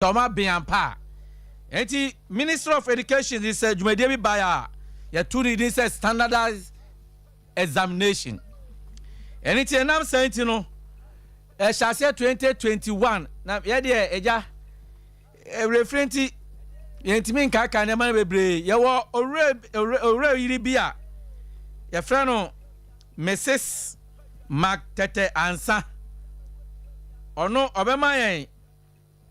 Sɛ ɔma ben ampa a. Enti Ministry of Education de sɛ dwumadie bi baeɛ a yɛto ne din sɛ Standardized Examination. Ɛno nti ɛnam saa nti no ɛhyɛ aseɛ 2021 na yɛdeɛ agya ɛwerɛfiri nti yɛntumi nkaakae nneɛma no bebree. Yɛwɔ owura yiri bi a yɛfrɛ no Mrs. Mark Tete Ansa. Ɔno ɔbɛma yɛn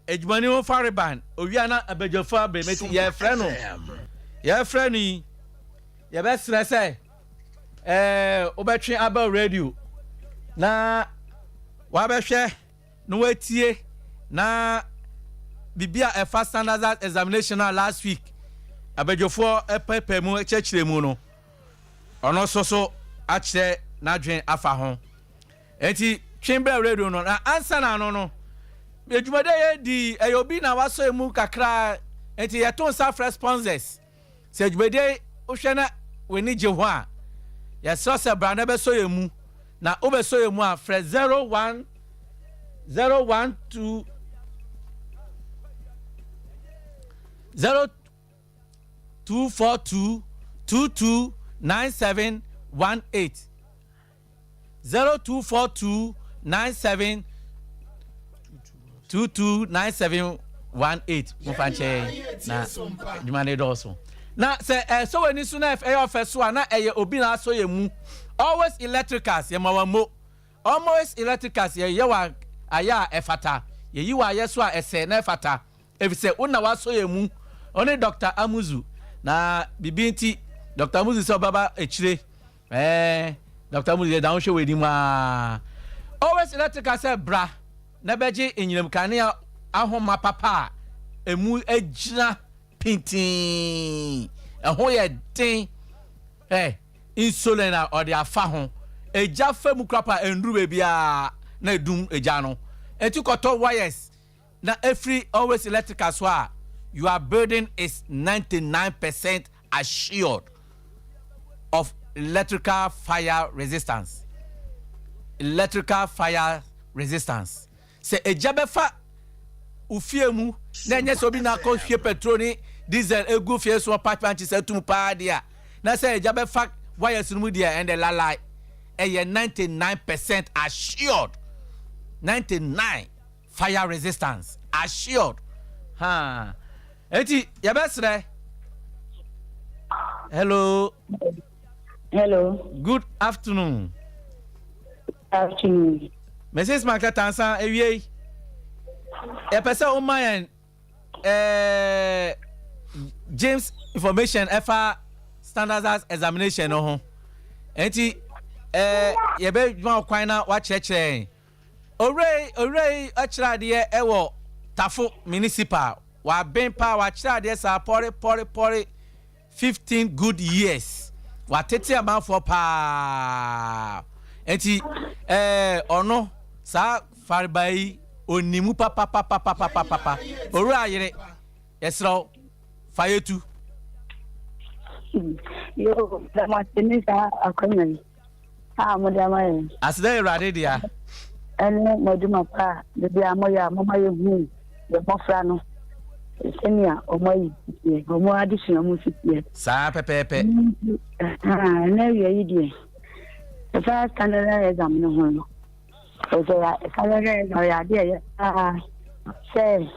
Adwumani ho farebae, owia na abadwafo abere meti yɛfrɛ no yɛfrɛ no yi yɛbɛsrɛ sɛ ɛɛ wobɛtwe aba radio na wabɛhwɛ na watie na biribi a ɛfa standardized examination a last week abadwafoɔ ɛpɛpɛ mu kyerɛkyerɛ mu no ɔno nso so akyerɛ n'adwene afa ho. Enti twe bra radio no na ansa na ano no dwumadi a yɛdi ɛyɛ obi na wasɔ emu kakra enti yɛto nsa frɛ sponsors sɛ dwumadi wohwɛ na w'ani gye ho a yɛsrɛ sɛ bra na bɛsɔ yɛn mu na wobɛsɔ yɛn mu a frɛ 01 012 0 242 22 97 18 0242 97 22 97 18 mofa nkyɛn na adwuma no dɔɔso na sɛ ɛsɔ w'ani so na ɛyɛ ɔfɛ so a na ɛyɛ obi na asɔ yɛ mu. Always Electricals, yɛma wɔn mo. Always Electricals, yɛyɛ wɔ ayɛ a ɛfata, yɛyi wɔ ayɛ so a ɛsɛ na ɛfata efisɛ wo na wasɔ yɛ mu. Ɔne Dr Amuzu na biribi nti Dr Amuzu sɛ ɔbɛba akyire. Ɛɛ Dɔkta Muzi yɛ da ho hwɛ w'anim aa. Always Electrical sɛ bra na bɛgye enyinam kanea ahoma papa a emu agyina pintinn. Ɛho yɛ den. Ɛ insulin a ɔde afa ho. Egya fa mu koraa pa ɛnduru baabiara na edum egya no. Enti kɔtɔ wires na ɛfiri Always Electrical so a, your building is 99% assured of electrical fire resistance. Electrical fire resistance. Sɛ egya bɛfa wo fie mu na ɛnyɛ sɛ obi na akɔ hwie petrol ne diesel egu fie so ɔpa kyankye sɛ atum paa deɛ a, na sɛ egya bɛfa wires no mu deɛ ɛnde lalai. Ɛyɛ 99% assured. 99. Fire resistance assured haa eti yɛbɛsrɛ. Hello. Hello. Good afternoon. Afternoon. Mrs. Makata Ansa ewie yɛpɛ sɛ woma yɛn eh, James information ɛfa standardized examination no ho enti eh, yɛbɛdwuma kwan na wakyerɛkyerɛ yɛn. Owura yi owura yi kyerɛ adeɛ wɔ Tafo Municipal. Waben paa, wakyerɛ adeɛ saa pɔre pɔre pɔre 15 good years. Watete amanfoɔ paa. Nti ɛɛ ɔno saa farebae yi ɔnim mu papapapapapapa. Owura yere, yɛsrɛ wo fa yɛ tu. Yoo, meda mo ase ne saa akwanya yi a mode ama yɛn. Aseda yɛ Awurade dea. Ɛne mo adwuma pa a da biara moyɛ a moma yɛhu yɛn mmɔfra no sɛnea wɔn ayi teɛ, wɔn adesua mu si teɛ. Saa pɛpɛɛpɛ. Ɛnɛ awia yi deɛ, ɛfa standard exam no ho no, ɛsɛ standard exam yɛ adeɛ ɛyɛ paa sɛ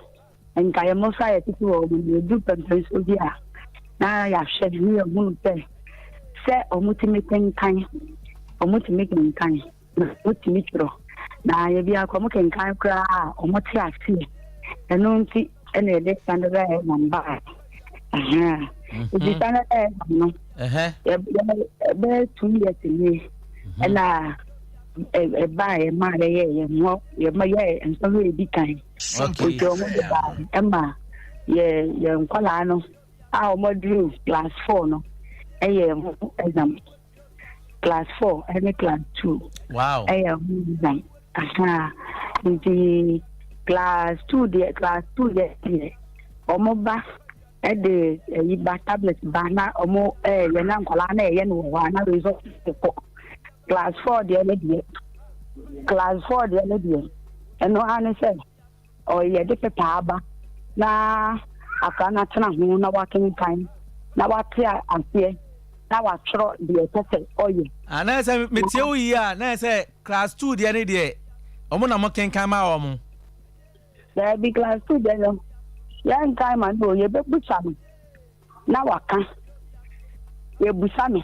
Nka yɛn mmofra a yɛtete wɔn no, yɛdu pɛmpɛnsoɔ bi a, na yɛahwɛ na yɛhunu sɛ sɛ wɔtumi kenkan, wɔtumi kenkan, na wɔtumi twerɛ. Na yɛbi akɔ wɔn kenkan koraa a wɔte aseɛ. Ɛno nti ɛna yɛde standard exam baa. Nti standard exam no, ɛbɛyɛ 2 years nie ɛna ɛbaa yɛ maa yɛyɛ yɛn ho yɛma yɛ nsɔhwɛ edi kan. Nti wɔn de ba ɛma yɛ yɛn nkwadaa no a wɔn aduru class four no ɛyɛ ho exam. Class four ɛne class two. Wow. Ɛyɛ ho exam. Aha. Nti class two deɛ class two deɛ deɛ wɔn ba ɛde ɛyi ba tablet ba na wɔn ɛyɛ na nkwadaa na ɛyɛ no wɔ hɔ a na result kɔ. Class four deɛ ne deɛ class four deɛ ne deɛ ɛno ara ne sɛ ɔyɛ de pepa aba Na akwadaa no atena ho na wakenkan na wate aseɛ na watwerɛ deɛ ɛsɛ sɛ ɔyɛ. Ah, na sɛ metie wo yie a, na sɛ class 2 deɛ ne deɛ, wɔn na mo kenkan ma wɔn. Daabi, class 2 deɛ no, yɛnkan ma no o, yɛbɛbusa no na waka. Yɛbusa no.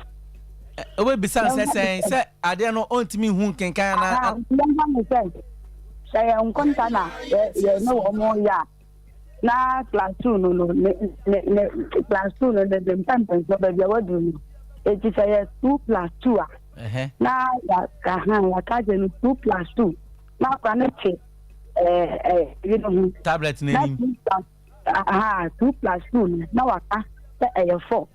Wobɛbisa no sɛ sɛn sɛ adeɛ no ɔntumi nhu nkenkan anaa? Yɛmfa no sɛ sɛ yɛ nkonta na yɛne wɔn yɛ a, na class 2 no no ne ne ne class 2 no ne ne mpɛmpɛnsoɔ baabi a waduru no, eti sɛ yɛ 2 plus 2 a, na yɛaka ha yɛaka kyerɛ no 2 plus 2 na akora no te ɛɛ ɛyi no ho tablet n'anim. Na 2 plus aha 2 plus 2 no na waka sɛ ɛyɛ 4,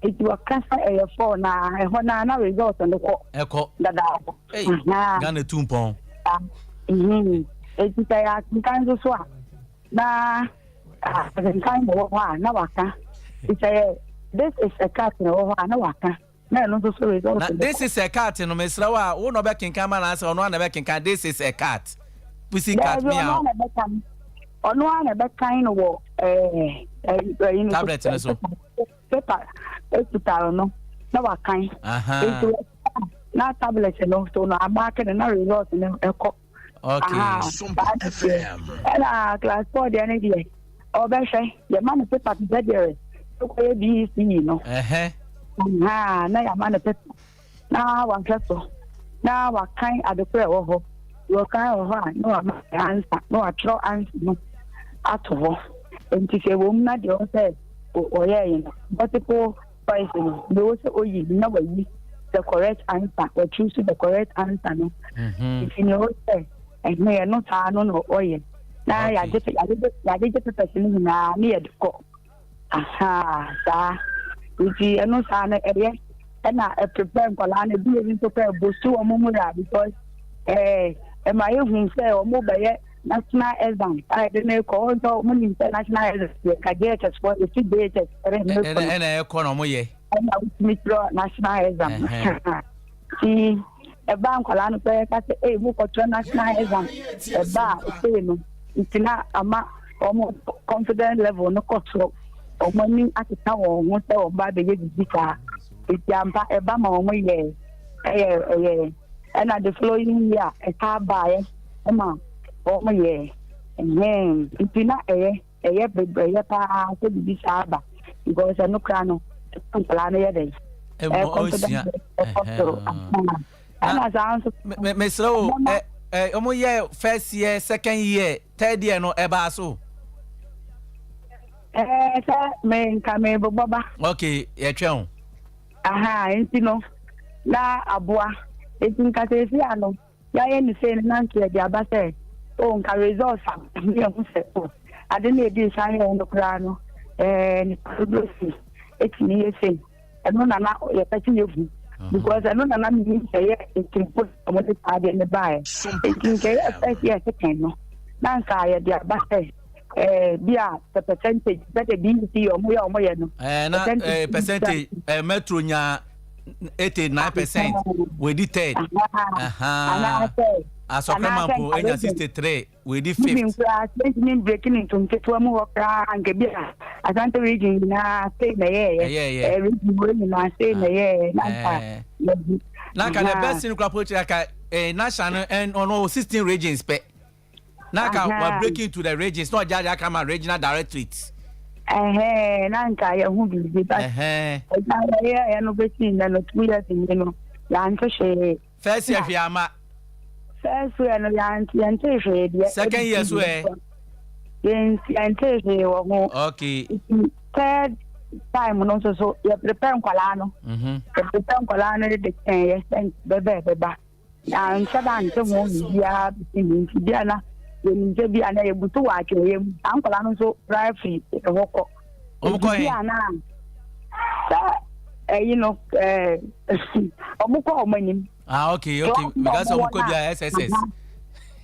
eti waka sɛ ɛyɛ 4 na ɛhɔ na na result no kɔ ɛkɔ dadaada. Ghana tu mpɔn. Eti sɛ yɛ akenkan nso so a, na akenkan na ɛwɔ hɔ a na waka. Sɛ yɛ "This is a cat" na ɛwɔ hɔ a na waka, na ɛno nso so result Na "This is a cat" no, mesrɛ wo a, wo na ɔbɛkenkan ma anaasɛ ɔno a na ɛbɛkenkan "This is a cat, pussy cat meow"? Ɔno a na ɛbɛkan, ɔno a na ɛbɛkan no wɔ ɛɛ ɛyi no tablet no so. Paper ekuta no na wakan. Nti na tablet no so no amaake no na result no ɛkɔ. Ɛna class 4 deɛ no deɛ, ɔbɛhwɛ, yɛma no paper te sɛ deɛ ɛkɔyɛ BECE no na yɛama no paper na wahwɛ so na wakan adekoro a ɛwɔ hɔ. Wɔkan wɔ hɔ a, na wama answer na watwerɛ answer no ato hɔ. Nti sɛ ɛwɔ mu na deɛ ɔwɔ sɛ ɔyɛɛ no multiple choice no, deɛ ɔwɔ sɛ ɔyi na wayi the correct answer, wachoose the correct answer no. Nti nea ɔwɔ sɛ ɛho yɛ no saa no na ɔyɛ na yɛagye yɛagyegye papers no nyinaa ne yɛde kɔ aha saa. Nti ɛno saa no ɛyɛ, ɛna ɛprepare nkwadaa no ebi ebi nso kɔ ɛboost wɔn mu ra because ɛma ehu sɛ wɔn bɛyɛ national exam a yɛde ne kɔ. Wɔn nso wɔn nim sɛ national exam yɛ ka JHS fɔ, efi JHS 3 ne kɔ no. Ɛna ɛkɔ na wɔn yɛ. Ɛna wotumi twerɛ national exam, nti ɛba nkwadaa no pɛɛ ka sɛ ee, mo kɔtwerɛ national exam, ɛba a ɛsɛ no. Nti na ama wɔn confidence level no kɔ soro, wɔn ani akeka wɔn ho sɛ wɔn ba abɛyɛ biribi saa. Nti ampa ɛba ma wɔn yɛ ɛyɛ. Ɛna the following year ɛka baeɛ ɛma wɔn yɛ ɛhɛn. Nti na ɛyɛ bebree, ɛyɛ paa sɛ biribi saa ba because ɛno koraa no nkwadaa no yɛ dɛ ɛmɔ confidence ɛkɔ soro. Ɛna saa nso. Mesrɛ wo, ɛ ɔmo yɛ first year, second year, third year no, ɛbaa so? Sɛ me nka me bobɔ ba. Ok, yɛtwɛn o. Aha, nti no na aboa. Nti nka sɛ esi ano yɛayɛ ne sei no, na nka yɛde aba sɛ o, nka results a ne yɛho sɛ o, ade na edi nsa yɛn no koraa no, nipa dodoɔ si etumi yɛ sei. Ɛno na na yɛpɛ sɛ yɛhu because ɛno na na menim sɛ yɛ ntirimpo na wɔde saa adeɛ no baeɛ. Nti nka yɛ first year, second no, na nka yɛde aba sɛ bi a the percentage sɛdeɛ BECE ɔmo yɛ ɔmo yɛ no. Na percentage Metro nya 89%, wɔdi third. Anaasɛ Asɔkɔrɔma enya 63, wɔdi fifth. Bibi koraa sɛ breaking into nketewa mu hɔ koraa, nka bi a Asante Region nyinaa sei na ɛyɛɛyɛ. Ɛyɛɛyɛ. Region wei nyinaa sei na ɛyɛɛyɛ, na nka yɛbi. Na nka the best thing kora po kyerɛ ka national no ɔno 16 regions pɛ, na nka wa break into the regions na ɔgya de aka ma regional directorate. Ɛhɛn, na nka yɛho biribi ba. Ɛgya yɛyɛɛyɛ no bɛsi nnɛ no, 2 years ni no, yɛante hwee. First year hwee ama? First year no yɛante, yɛnte hwee deɛ. Second year so ɛ? Yɛnte hwee wɔ ho. Nti third time no nso so yɛ prepare nkwalaa no. Yɛ prepare nkwalaa no de kyɛn yɛ sɛ bɛbɛ bɛba. Yɛanhyɛ da ante ho biribiara bɛsi ne nti bi a na yɛnim sɛ bi a na yɛgu so wɔ atwerɛeɛ mu. Saa nkwalaa no nso koraa firi ɛhɔ kɔ. Wɔn kɔ Nti bi yɛn? a na sɛ ɛyi no ɔmo kɔ ɔmo anim. Ah, okay, because ɔmo kɔ bi a SSS.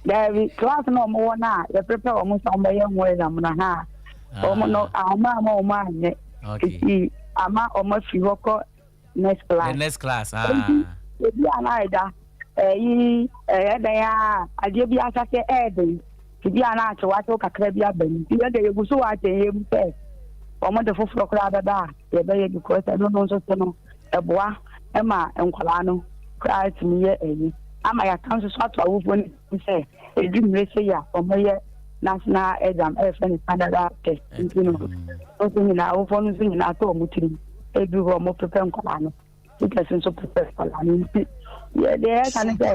Daabi, class na ɔmo wɔ no a yɛ prepare ɔmo sɛ ɔmo bɛyɛ ho exam no ha, ɔmo no ama ɔmo anyɛ. Nti ama ɔmo afiri hɔ kɔ next class. The next class, ah. Nti ebi a na ɛda ɛyi ɛyɛ dan a adeɛ bi asase ɛɛden. Ebi a na akyewakyew kakra bi aba mu. Nti yɛn deɛ yɛgu so wɔ atɛnyɛ mu sɛ wɔn de foforɔ koraa bɛba a yɛbɛyɛ because ɛno no nso so no ɛboa ma nkwadaa no koraa tumi yɛ ayi ama yɛaka nso so ato awofoɔ no tirim sɛ ɛdu mmerɛ sei a wɔyɛ national exam ɛyɛfrɛ no standard test nti no nso nyinaa awofoɔ no nso nyinaa tɔ wɔn tirim ɛduru hɔ wɔn prepare nkwadaa no. Teachers nso prepare nkwadaa no nti yɛ deɛ yɛka ne sɛ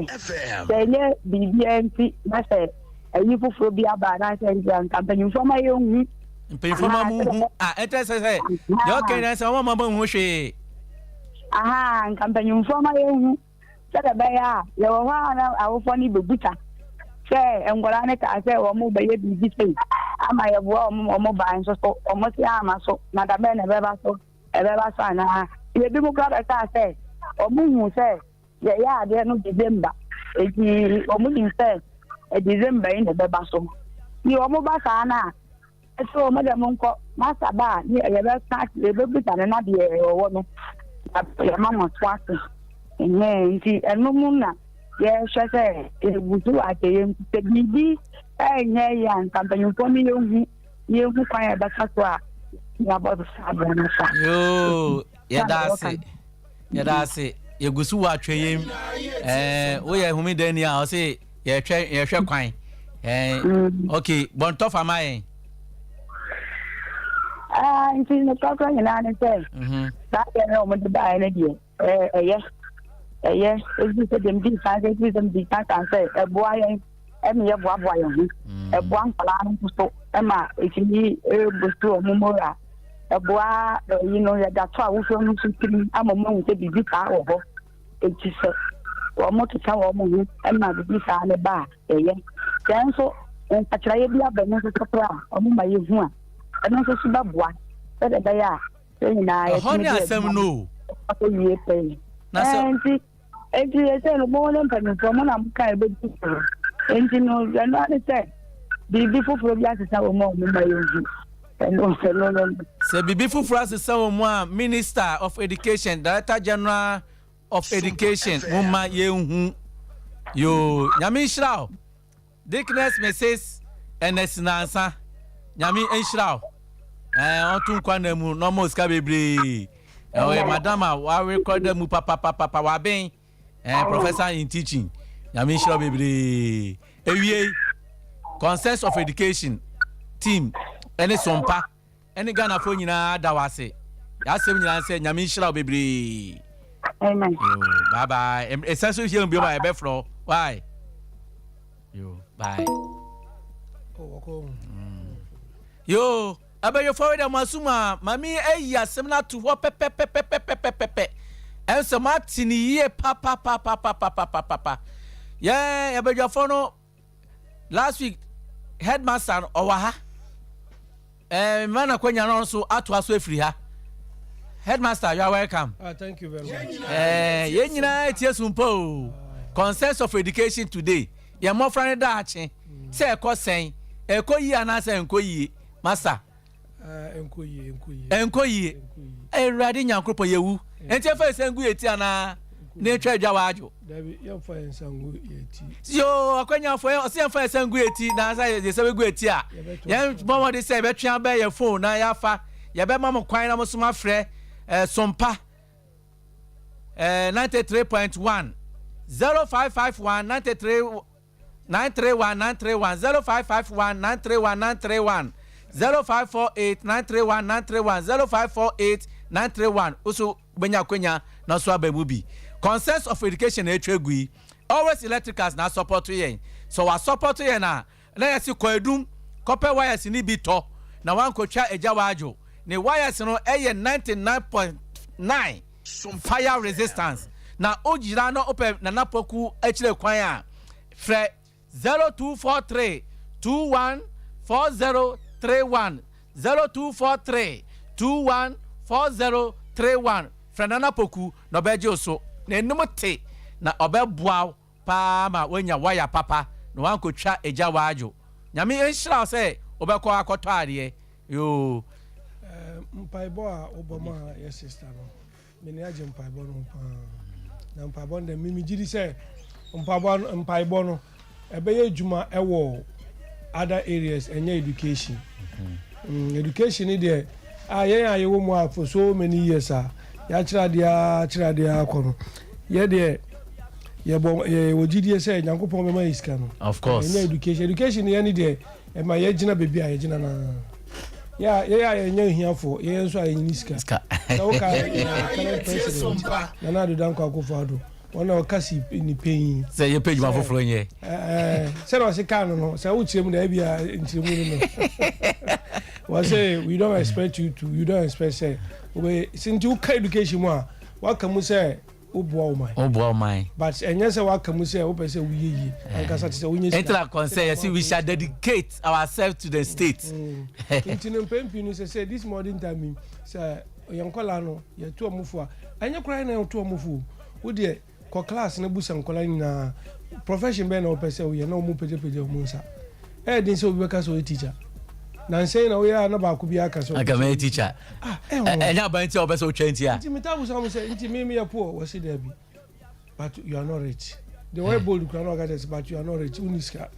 sɛ ɛnyɛ biribiara nti na sɛ ayi foforɔ bi aba anaasɛ nti a nka mpanyinfoɔ ma yɛnhu. Mpanyinfoɔ ma mu hu a ɛtɛ sɛ sɛ deɛ ɔka nyinaa sɛ wɔn ma mu hu hwee. Aha nka mpanyinfoɔ ma yɛnhu sɛdeɛ ɛbɛyɛ a yɛwɔ hɔ a na awofoɔ no bɛbusa sɛ nkwadaa no kaa sɛ wɔn bɛyɛ biribi sei ama yɛboa wɔn wɔn ban nso so wɔn se ama so na dabɛn na ɛbɛba so. Ɛbɛba so anaa? Ebinom koraa bɛkaa sɛ wɔhuu sɛ yɛyɛ adeɛ no December, enti wɔnim sɛ December yi na ɛbɛba so. Nti wɔba saa no a, ɛsɛ wɔn deɛ monkɔ, masa ba a, ne yɛbɛka yɛbɛbisa no na deɛ ɔwɔ no, yɛma mo so ase. Ɛhɛn, nti ɛno mu na yɛhwɛ sɛ yɛgu so wɔ akyɛyɛ nti sɛ biribi ɛnyɛ yɛ a, nka mpanyinfoɔ no yɛhu. Yɛnhu kwan a yɛbɛfa so a yɛabɔ saa bra no afa. Yoo, yɛda ase. Yɛda ase. Yɛgu so wɔ atwɛyɛm. Ɛɛ, woyɛ homedani a ɔse yɛhwɛ yɛhwɛ kwan. Ɛɛ, mm. okay, bɔntɔ fa ma yɛn. Ah, nti ne kɔkɔ nyinaa ne sɛ mhm. saa deɛ no wɔde baeɛ no deɛ ɛyɛ ɛyɛ ɛfiri sɛ deɛ medi kan sɛ ɛfiri sɛ medi kan kan sɛ ɛboa yɛn ɛne yɛboaboa yɛn ho mm. ɛboa nkwadaa no nso so ɛma ɛtumi ɛboost wɔn moral ɛboa ɛyi no yɛda to awofoɔ no nso tirim ama wɔn ahu sɛ biribi saa wɔ hɔ eti sɛ wɔn keka wɔn ho ɛma biribi saa ne ba a ɛyɛ sɛ nso nsakyeraeɛ bi aba mu nso so koraa a wɔn ma yɛhu a ɛno nso so bɛboa sɛdeɛ ɛbɛyɛ a yɛn nyinaa ɛhɔ ne asɛm no o. Akɔ wie pɛn. Na sɛ. Nti nti yɛsɛ no mo ne mpanyinfoɔ mo na mo ka ɛbɛdi so nti no ɛno ane sɛ biribi foforɔ bi asesa wɔ mu a wɔn ma yɛn hu ɛno ɛno no. Sɛ biribi foforɔ asesa wɔ mu a Minister of Education, Director General of Education mo ma yɛn hu yoo Nyame nhyira o. Dickness Mrs Ernest Nansa Nyame nhyira wo eh, ɔnto nkwa nna mu na ɔma wo sika bebree eh, ɔyɛ madam a warekɔda mu papapapapa waben eh, professor in teaching Nyame nhyira wo bebree ewiei Concerns of Education team ɛne Sompa Ɛne Ghanafoɔ nyinaa da wo ase. Y'asɛm nyinaa sɛ Nyame nhyira wo bebree. Amen. Yo, bye bye. Ɛsan so hyia mu biom a yɛbɛfrɛ wo. Why? Yo, bye. Oh, mm. Yo, abɛyɛfoɔ wei dɛ mo asom a mame ayi asɛm no ato hɔ pɛpɛpɛpɛpɛpɛpɛ. Ɛnsɛ mo ate ne yie papapapapapapapa. Yɛn abadwafoɔ no Last week headmaster no ɔwɔ ha. Ɛɛ mma na kwanya no nso atoa so afiri ha. Headmaster, you are welcome. Ah, thank you very much. Ɛɛ yɛn nyinaa etie sumpa o. Concerns of education today. Yɛn mmɔfra no daakye sɛ ɛkɔ sɛn, ɛkɔ yie anaasɛ ɛnkɔ yie, master. Ɛnkɔ yie, ɛnkɔ yie. Ɛnkɔ yie. Awurade Nyankoropɔn yɛwu. Nti ɛfa yɛn nsa ngu yɛn ti anaa na etwa adwa w'adwo. Dabi, yɛmfa yɛn nsa ngu yɛn ti. Yoo, akwanyafo ɔsɛ yɛmfa yɛn nsa ngu yɛn ti na sɛ yɛn nsa bɛgu yɛn ti a, yɛn bɔ mmɔden sɛ yɛbɛtwe abɛn yɛn phone na yɛafa. Yɛbɛma mo kwan na mo nso moafrɛ eh, Sompa eh, 93.1 0551 93 931 931 0551 931 931 0548 931 931 0548 931 wo so wobɛnya akwanya na so aba mu bi. Concerns of education na atwa agu yi. Always Electricals na asɔpɔto yɛn. Sɛ wasɔpɔto yɛn a, na yɛse kɔ adum kɔpɛ wires no bi tɔ na wankɔtwa agya wadwo. Ne wires no ɛyɛ 99.9 fire resistance na wogyina na wopɛ Nana Poku akyire kwan a, frɛ 0243 21 4031, 0243 21 4031, frɛ Nana Poku na ɔbɛgye wo so. N'anim te na ɔbɛboa wo paa ma woanya wire papa na woankɔtwa agya w'adwo. Nyame nhyira wo sɛ wobɛkɔ akɔtɔ adeɛ. Yoo. Eh, mpaebɔ a wobɔ maa yɛ sista no, m'ani agye mpaebɔ no ho paa. Na mpaebɔ no dɛ, me megye di sɛ mpaebɔ no, mpaebɔ no, ɛbɛyɛ adwuma ɛwɔ other areas, ɛnyɛ education. Education ni deɛ a yɛn a yɛwɔ mu a for so many years a yɛakyerɛ adeɛ a kyerɛ adeɛ a akɔ no, yɛ deɛ yɛbɔ yɛwɔ gyidie sɛ Nyankopɔn bɛma yɛ sika no. Of course. Ɛnyɛ education. Education yɛn ni deɛ ɛma yɛgyina baabi a yɛgyina naa. Yɛ a yɛyɛ a yɛnyɛ hiafoɔ, yɛyɛ nso a yɛnyini sika. Sika. Sɛ woka current president Nana Addo Dankwa Akufo-Addo, wɔn a ɔka si ne panyin sɛ yɛpɛ adwuma foforɔ nyɛ. Sɛdeɛ ɔse kaa no, sɛ wokyerɛ mu na ebi a nkyerɛmu no, wɔ sɛ we don't expect you to, you don't expect sɛ wobɛ sɛ nti woka education mu a, waka mu sɛ woboa wo man. Woboa ɔman. But ɛnyɛ sɛ waka mu sɛ wopɛ sɛ woyɛ yie ankasa te sɛ wonyɛ sika. Ɛnti na concern yɛsi we shall dedicate ourselves to the state. Nti no mpɛn pii no sɛ this modern time yi sɛ yɛn nkɔla no yɛto ɔmo fo a, ɛnyɛ koraa na yɛto ɔmo fo o. Wo deɛ kɔ class na busa nkɔla nyinaa, profession bɛn na wɔpɛ sɛ woyɛ, na ɔmo pagyapagya ɔmo nsa. Ɛyɛ den sɛ obi bɛka sɛ ɔyɛ teacher na nsɛn na woyɛ a na baako bi aka sɛ anka mɛyɛ teacher. Ah, ɛwɔ. Ɛnyɛ aban nti a wɔbɛ sɛ wotwa nti a. Nti meta busa mo sɛ nti mi yɛ poor? Wɔsi dɛbi, but you are not rich. The way bold kura na ɔka kyerɛ sɛ but you are not rich, wonni sika.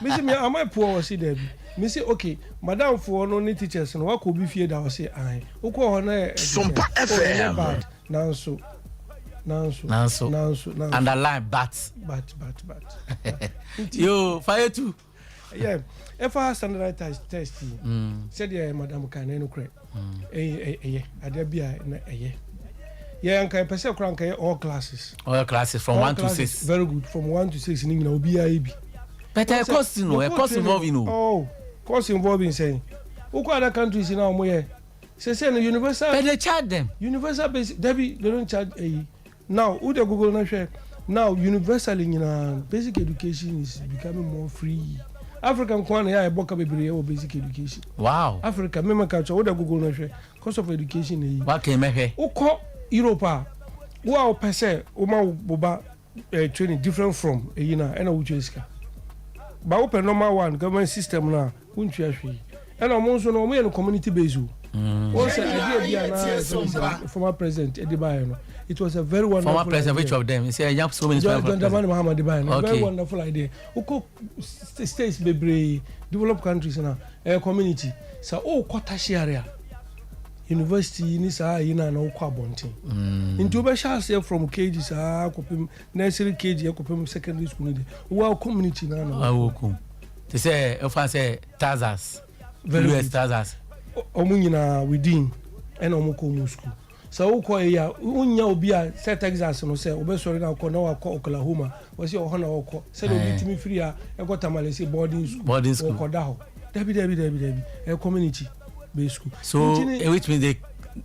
Mi si mi, am I poor? Wɔsi dɛbi. Mi si okay, madam foɔ no ne teachers no, wakɔ obi fie da? Wɔsi ayi, wokɔ hɔ na yɛ Sompa oh, ɛnyɛ FM. Bad, nanso nanso Nanso. Nanso nanso. Underline but. But nti yo fire tu. Yeah, ɛfa standardized test yi, sɛdeɛ madam kan na ɛno korɛ, ɛyɛ adeɛ bi a na ɛyɛ yɛ nka yɛpɛ sɛ koraa nka yɛ all classes. All classes from All 1 to classes, 6. Very good, from 1 to 6 ni nyina obiara yɛ bi. But ɛ cost no, ɛ cost involving o. Oh, cost involving sɛn? Wokɔ other countries na wɔn yɛ sese no universal. But they charge them. Universal basic, dabi, they don't charge eyi. Now wo de Google na hwɛ, now universally nyinaa basic education is becoming more free. Africa nko ara na yɛ a yɛbɔ ka bebree wɔ basic education. Africa mímɛ ka kyerɛ wo de Google na hwɛ cost of education eyi. Waka mɛhwɛ. Wokɔ Europe a, wo a wopɛ sɛ woma wo ba training different from eyi na ɛna wotua sika ba, wopɛ normal one, government system na wontua hwee. Ɛna ɔmo nso no, ɔmo yɛ no community based o. Wɔn sɛ idea bi a na ɛfɛ sɛ former president ɛde baayɛ no, it was a very wonderful Former president, idea. which of them? You say you have so many. John Dramani Mahama de baayɛ no. Very wonderful idea. Wokɔ states bebree, developed countries, na ɛyɛ community. Sɛ wokɔ tertiary a, university ni saa yi na wokɔ abɔnten, nti wobɛhyɛ aseɛ from KG saa kɔpem nursery KG kɔpem secondary school no de, wowɔ community na Awo kum te sɛ ɛfa sɛ Texas. Very US good. Texas. Ɔmo nyinaa within ɛna ɔmo kɔ ɔmo school. Sɛ wokɔ yi a, wonya obi a sɛ Texas no sɛ wobɛsɔre na akɔ na wakɔ Oklahoma, wɔsi ɔhɔ na ɔkɔ, sɛdeɛ obi tumi firi a ɛkɔ Tamale sɛ boarding school. Boarding school. Wɔkɔda hɔ. Dabi dabi dabi dabi, ɛyɛ community based school. So Nti which means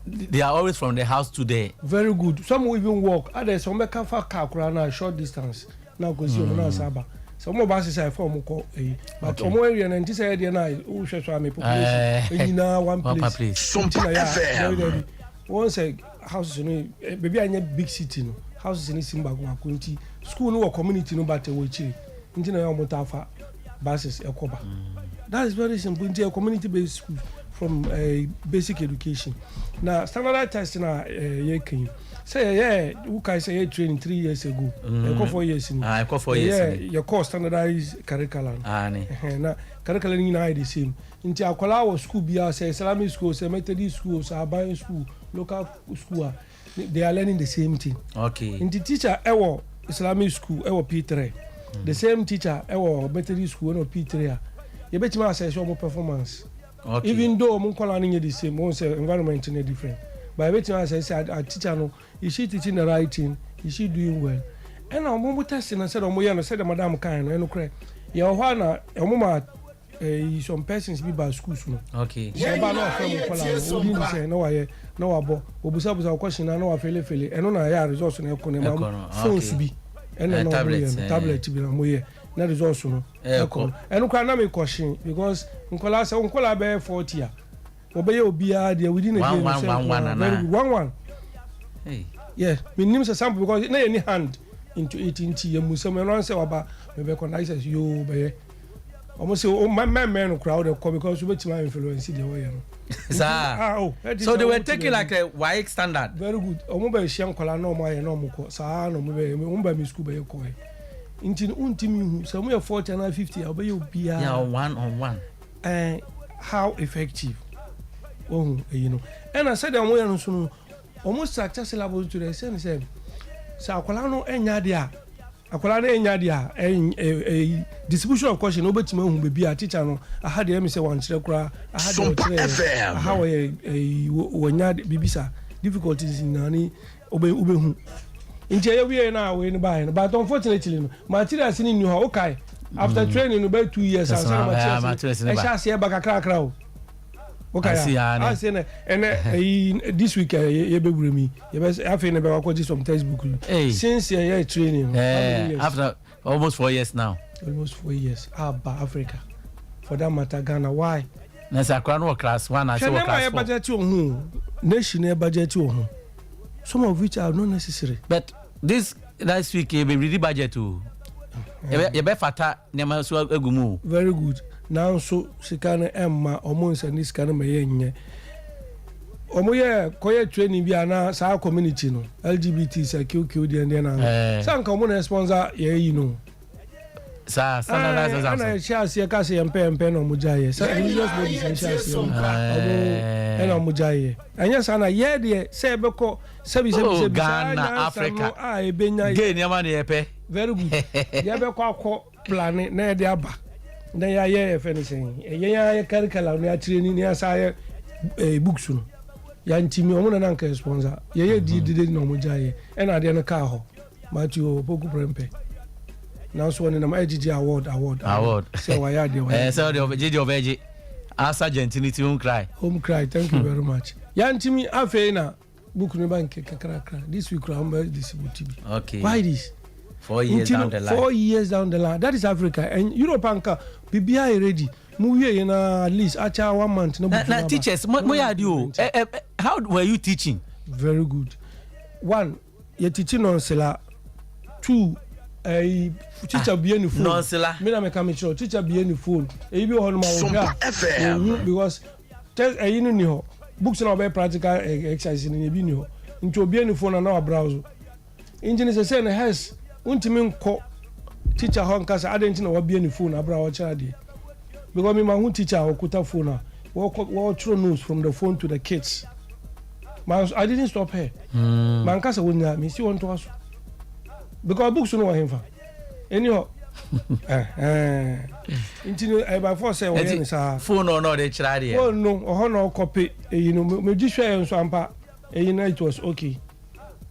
they are always from the house to the Very good. Some will even walk. Others wɔn bɛka fa car koraa na short distance na akɔsi wɔn na asa aba. Sɛ wɔn ba sisa ɛfɛ wɔn kɔ eyi, but wɔn area na nti sɛ ɛdeɛ na wohwɛ so ame population enyinaa one One place. place. Sompa Nti na yɛ a, FM. dabi dabi, wɔn sɛ houses no beebi a nyɛ big city no, houses no si mu baako baako, nti school no wɔ community no, but ɛwɔ akyire, nti na yɛ wɔn ta fa buses ɛkɔ ba. That is very simple. Nti yɛ community based school from basic education. Na standardized test na yɛ kan sɛ yɛyɛ, wokae sɛ yɛ training 3 years ago, ɛkɔ 4 years ni. Ah, ɛkɔ 4 years ni. Yɛ yɛkɔ standardized curriculum. Ah, ne. Ɛhɛn, na curriculum no nyinaa yɛ the same, nti akwadaa wɔ school biara, sɛ Islamic school, sɛ Methodist school, sɛ aban school, local school a, they are learning the same thing. Nti teacher ɛwɔ Islamic school ɛwɔ P3, the same teacher ɛwɔ Methodist school ɛwɔ P3 a, yɛbɛtumi asɛsɛ ɔmo performance. Even though ɔmo nkɔla no nyɛ the same, wɔn sɛ environment no different, but yɛbɛtumi asɛsɛ a teacher no, is she teaching the right thing, is she doing well? Ɛna ɔmo mo test no, sɛdeɛ ɔmo yɛ no, sɛdeɛ madam kan no, ɛno korɛ yɛwɔ hɔ a na ɔmo ma some persons bi ba schools no. Sɛ ɔba na ɔfrɛ mo nkɔla no, odi ni sɛ na wayɛ na wabɔ obusabusa ɔkɔhyɛn na wafelefele, ɛno na ɛyɛ a results no ɛkɔ ne Ɛkɔ ma no, phones bi ɛna na ɔmo tablet, yɛ no tablet bi na ɔmo yɛ na results no Ɛkɔ. ɛkɔ no. Ɛno koraa na mi kɔhyɛn because nkɔla, sɛ nkɔla bɛyɛ 40 a, wɔbɛyɛ obiara deɛ within a One, day no one, sɛ one, nko one, ara. ana? Very good, one one. Hey. Yeah, mi nim sɛ sample because na yɛ ni hand into it, nti yɛ mu sɛm ɛno ansɛ waba mɛ bɛ kɔ na ayɛ sɛ yoo bɛyɛ ɔmo sɛ o mɛmɛ no koraa o de kɔ because wobɛtumi a influence deɛ wɔyɛ no. Saa. Ah, oh, ɛdi So sɛ they were ɔmo ti taking baabi. like a WAEC standard. Very good. Ɔmo bɛ hyia nkɔla na ɔmo ayɛ na ɔmo kɔ saa na ɔmo bɛ ɔmo bɛ mi school bɛyɛ kɔ yɛ. Nti no wontumi nhu sɛ wɔyɛ 40 anaa 50 a wɔbɛyɛ obiara. Yeah, one on one. Eh, how effective wɔhu eyi no. Ɛna sɛdeɛ wɔyɛ no nso no, wɔn structure syllabus to the extent sɛ sɛ akwadaa no nya adeɛ a, akwadaa no nya adeɛ a, ɛyi distribution of question no wobɛtumi ahu baabi a teacher no aha deɛ ɛmi sɛ wankyerɛ koraa, aha deɛ ɔkyerɛ, aha wɔyɛ ɛyi wɔnya biribi sa difficulties nyinaa ne Wobɛ wobɛhu. Nti ɛyɛ wieɛ no a wei no baeɛ no but unfortunately no materials no nni hɔ wokae after training no bɛyɛ 2 years ansa na materials no ɛhyɛ aseɛ ba kakrakra o wokae a ase na ɛnɛ ɛyi this week yɛbɛwura mu yi yɛbɛ afei na bɛwɔ akɔgye some textbook yi since yɛyɛ training no how many years after almost 4 years now. Almost 4 years aba Africa for that matter Ghana why. Na sɛ akora no wɔ class one ase wɔ class four. Hwɛ nneɛma a yɛ budget wɔ ho nation yɛ budget wɔ ho some of which are not necessary. But this next week yɛ bɛ read budget o yɛ bɛ fata nneɛma so agu mu o. Very good nanso sika no ɛmma ɔmo nsa ne sika no ma yɛ nyɛ ɔmo yɛ kɔyɛ training bi ana saa community no LGBT sɛ QQ deɛ deɛ na sɛ anka ɔmo na sponsor yɛ yi no. Saa standardized exams. Ɛna ɛhyɛ aseɛ ka sɛ yɛmpɛ yɛmpɛ na ɔmo gya yɛ sɛ religious bodies na ɛhyɛ aseɛ no ɔmo ɛna ɔmo gya yɛ ɛnyɛ saa na yɛ deɛ sɛ ɛbɛkɔ sɛbi sɛbi Oh, sɛbi saa Ghana, nyansa Africa. no a ɛbɛnya Gay nneɛma na yɛpɛ. Very good yɛbɛkɔ akɔ plane na yɛde aba na yɛayɛ yɛfɛ no sɛn yɛn ayɛ curriculum na yɛakyerɛ ni na yɛasa ayɛ books no yɛntimi ɔmo na na nka sponsor yɛyɛ di dede na ɔmo gya yɛ ɛna adeɛ no kaa hɔ Matthew Opoku Prempeh nanso ɔne nam ɛgyegye award award Award. Sɛ wayɛ adeɛ wayɛ. Sɛ ɔde ɔbɛgye deɛ ɔbɛgye. Asa gentility home cry. Home cry, thank you very much. Yɛntimi afei na book no ba nke kakrakra this week kora ɔmo bɛ distribute bi. Why this? 4 years Nti no down the line. 4 years down the line, that is Africa and Europe anka biribiara yɛ ready mu wie yɛ na at least akyɛ one month na Na book na no aba. Teachers mo mo yɛ adi o. How were you teaching? Very good one, yɛtiti nɔnsela two ɛyi teacher bie ne phone. Nɔnsela. Mi na mi ka mi kyerɛ teacher bie ne phone eyi bi wɔ hɔ nom a wɔhwɛ a wɔhu because test ɛyi no ni hɔ books na ɔbɛyɛ practical exercise no ebi ni hɔ nti obie ne phone na na wa browse nti ne sɛ sɛ ne hɛs ntumi nkɔ teacher hɔ nkasa adeɛ nti na wabie ne phone abira ɔkyerɛ adeɛ because mi ma ho teacher a ɔkuta phone a wɔkɔ wɔtwerɛ notes from the phone to the kids man. I didn't stop her. Man kasa wɔn nyinaa mi si wɔn to aso because books no wɔ hemfa ɛni hɔ nti no ɛyɛ by force sɛ wɔyɛ ne saa. Phone no ɔno ɔde kyerɛ adeɛ. Phone no ɔhɔ na ɔkɔpe eyi no me gye hwɛ yɛ nso ampa eyi no it was okay.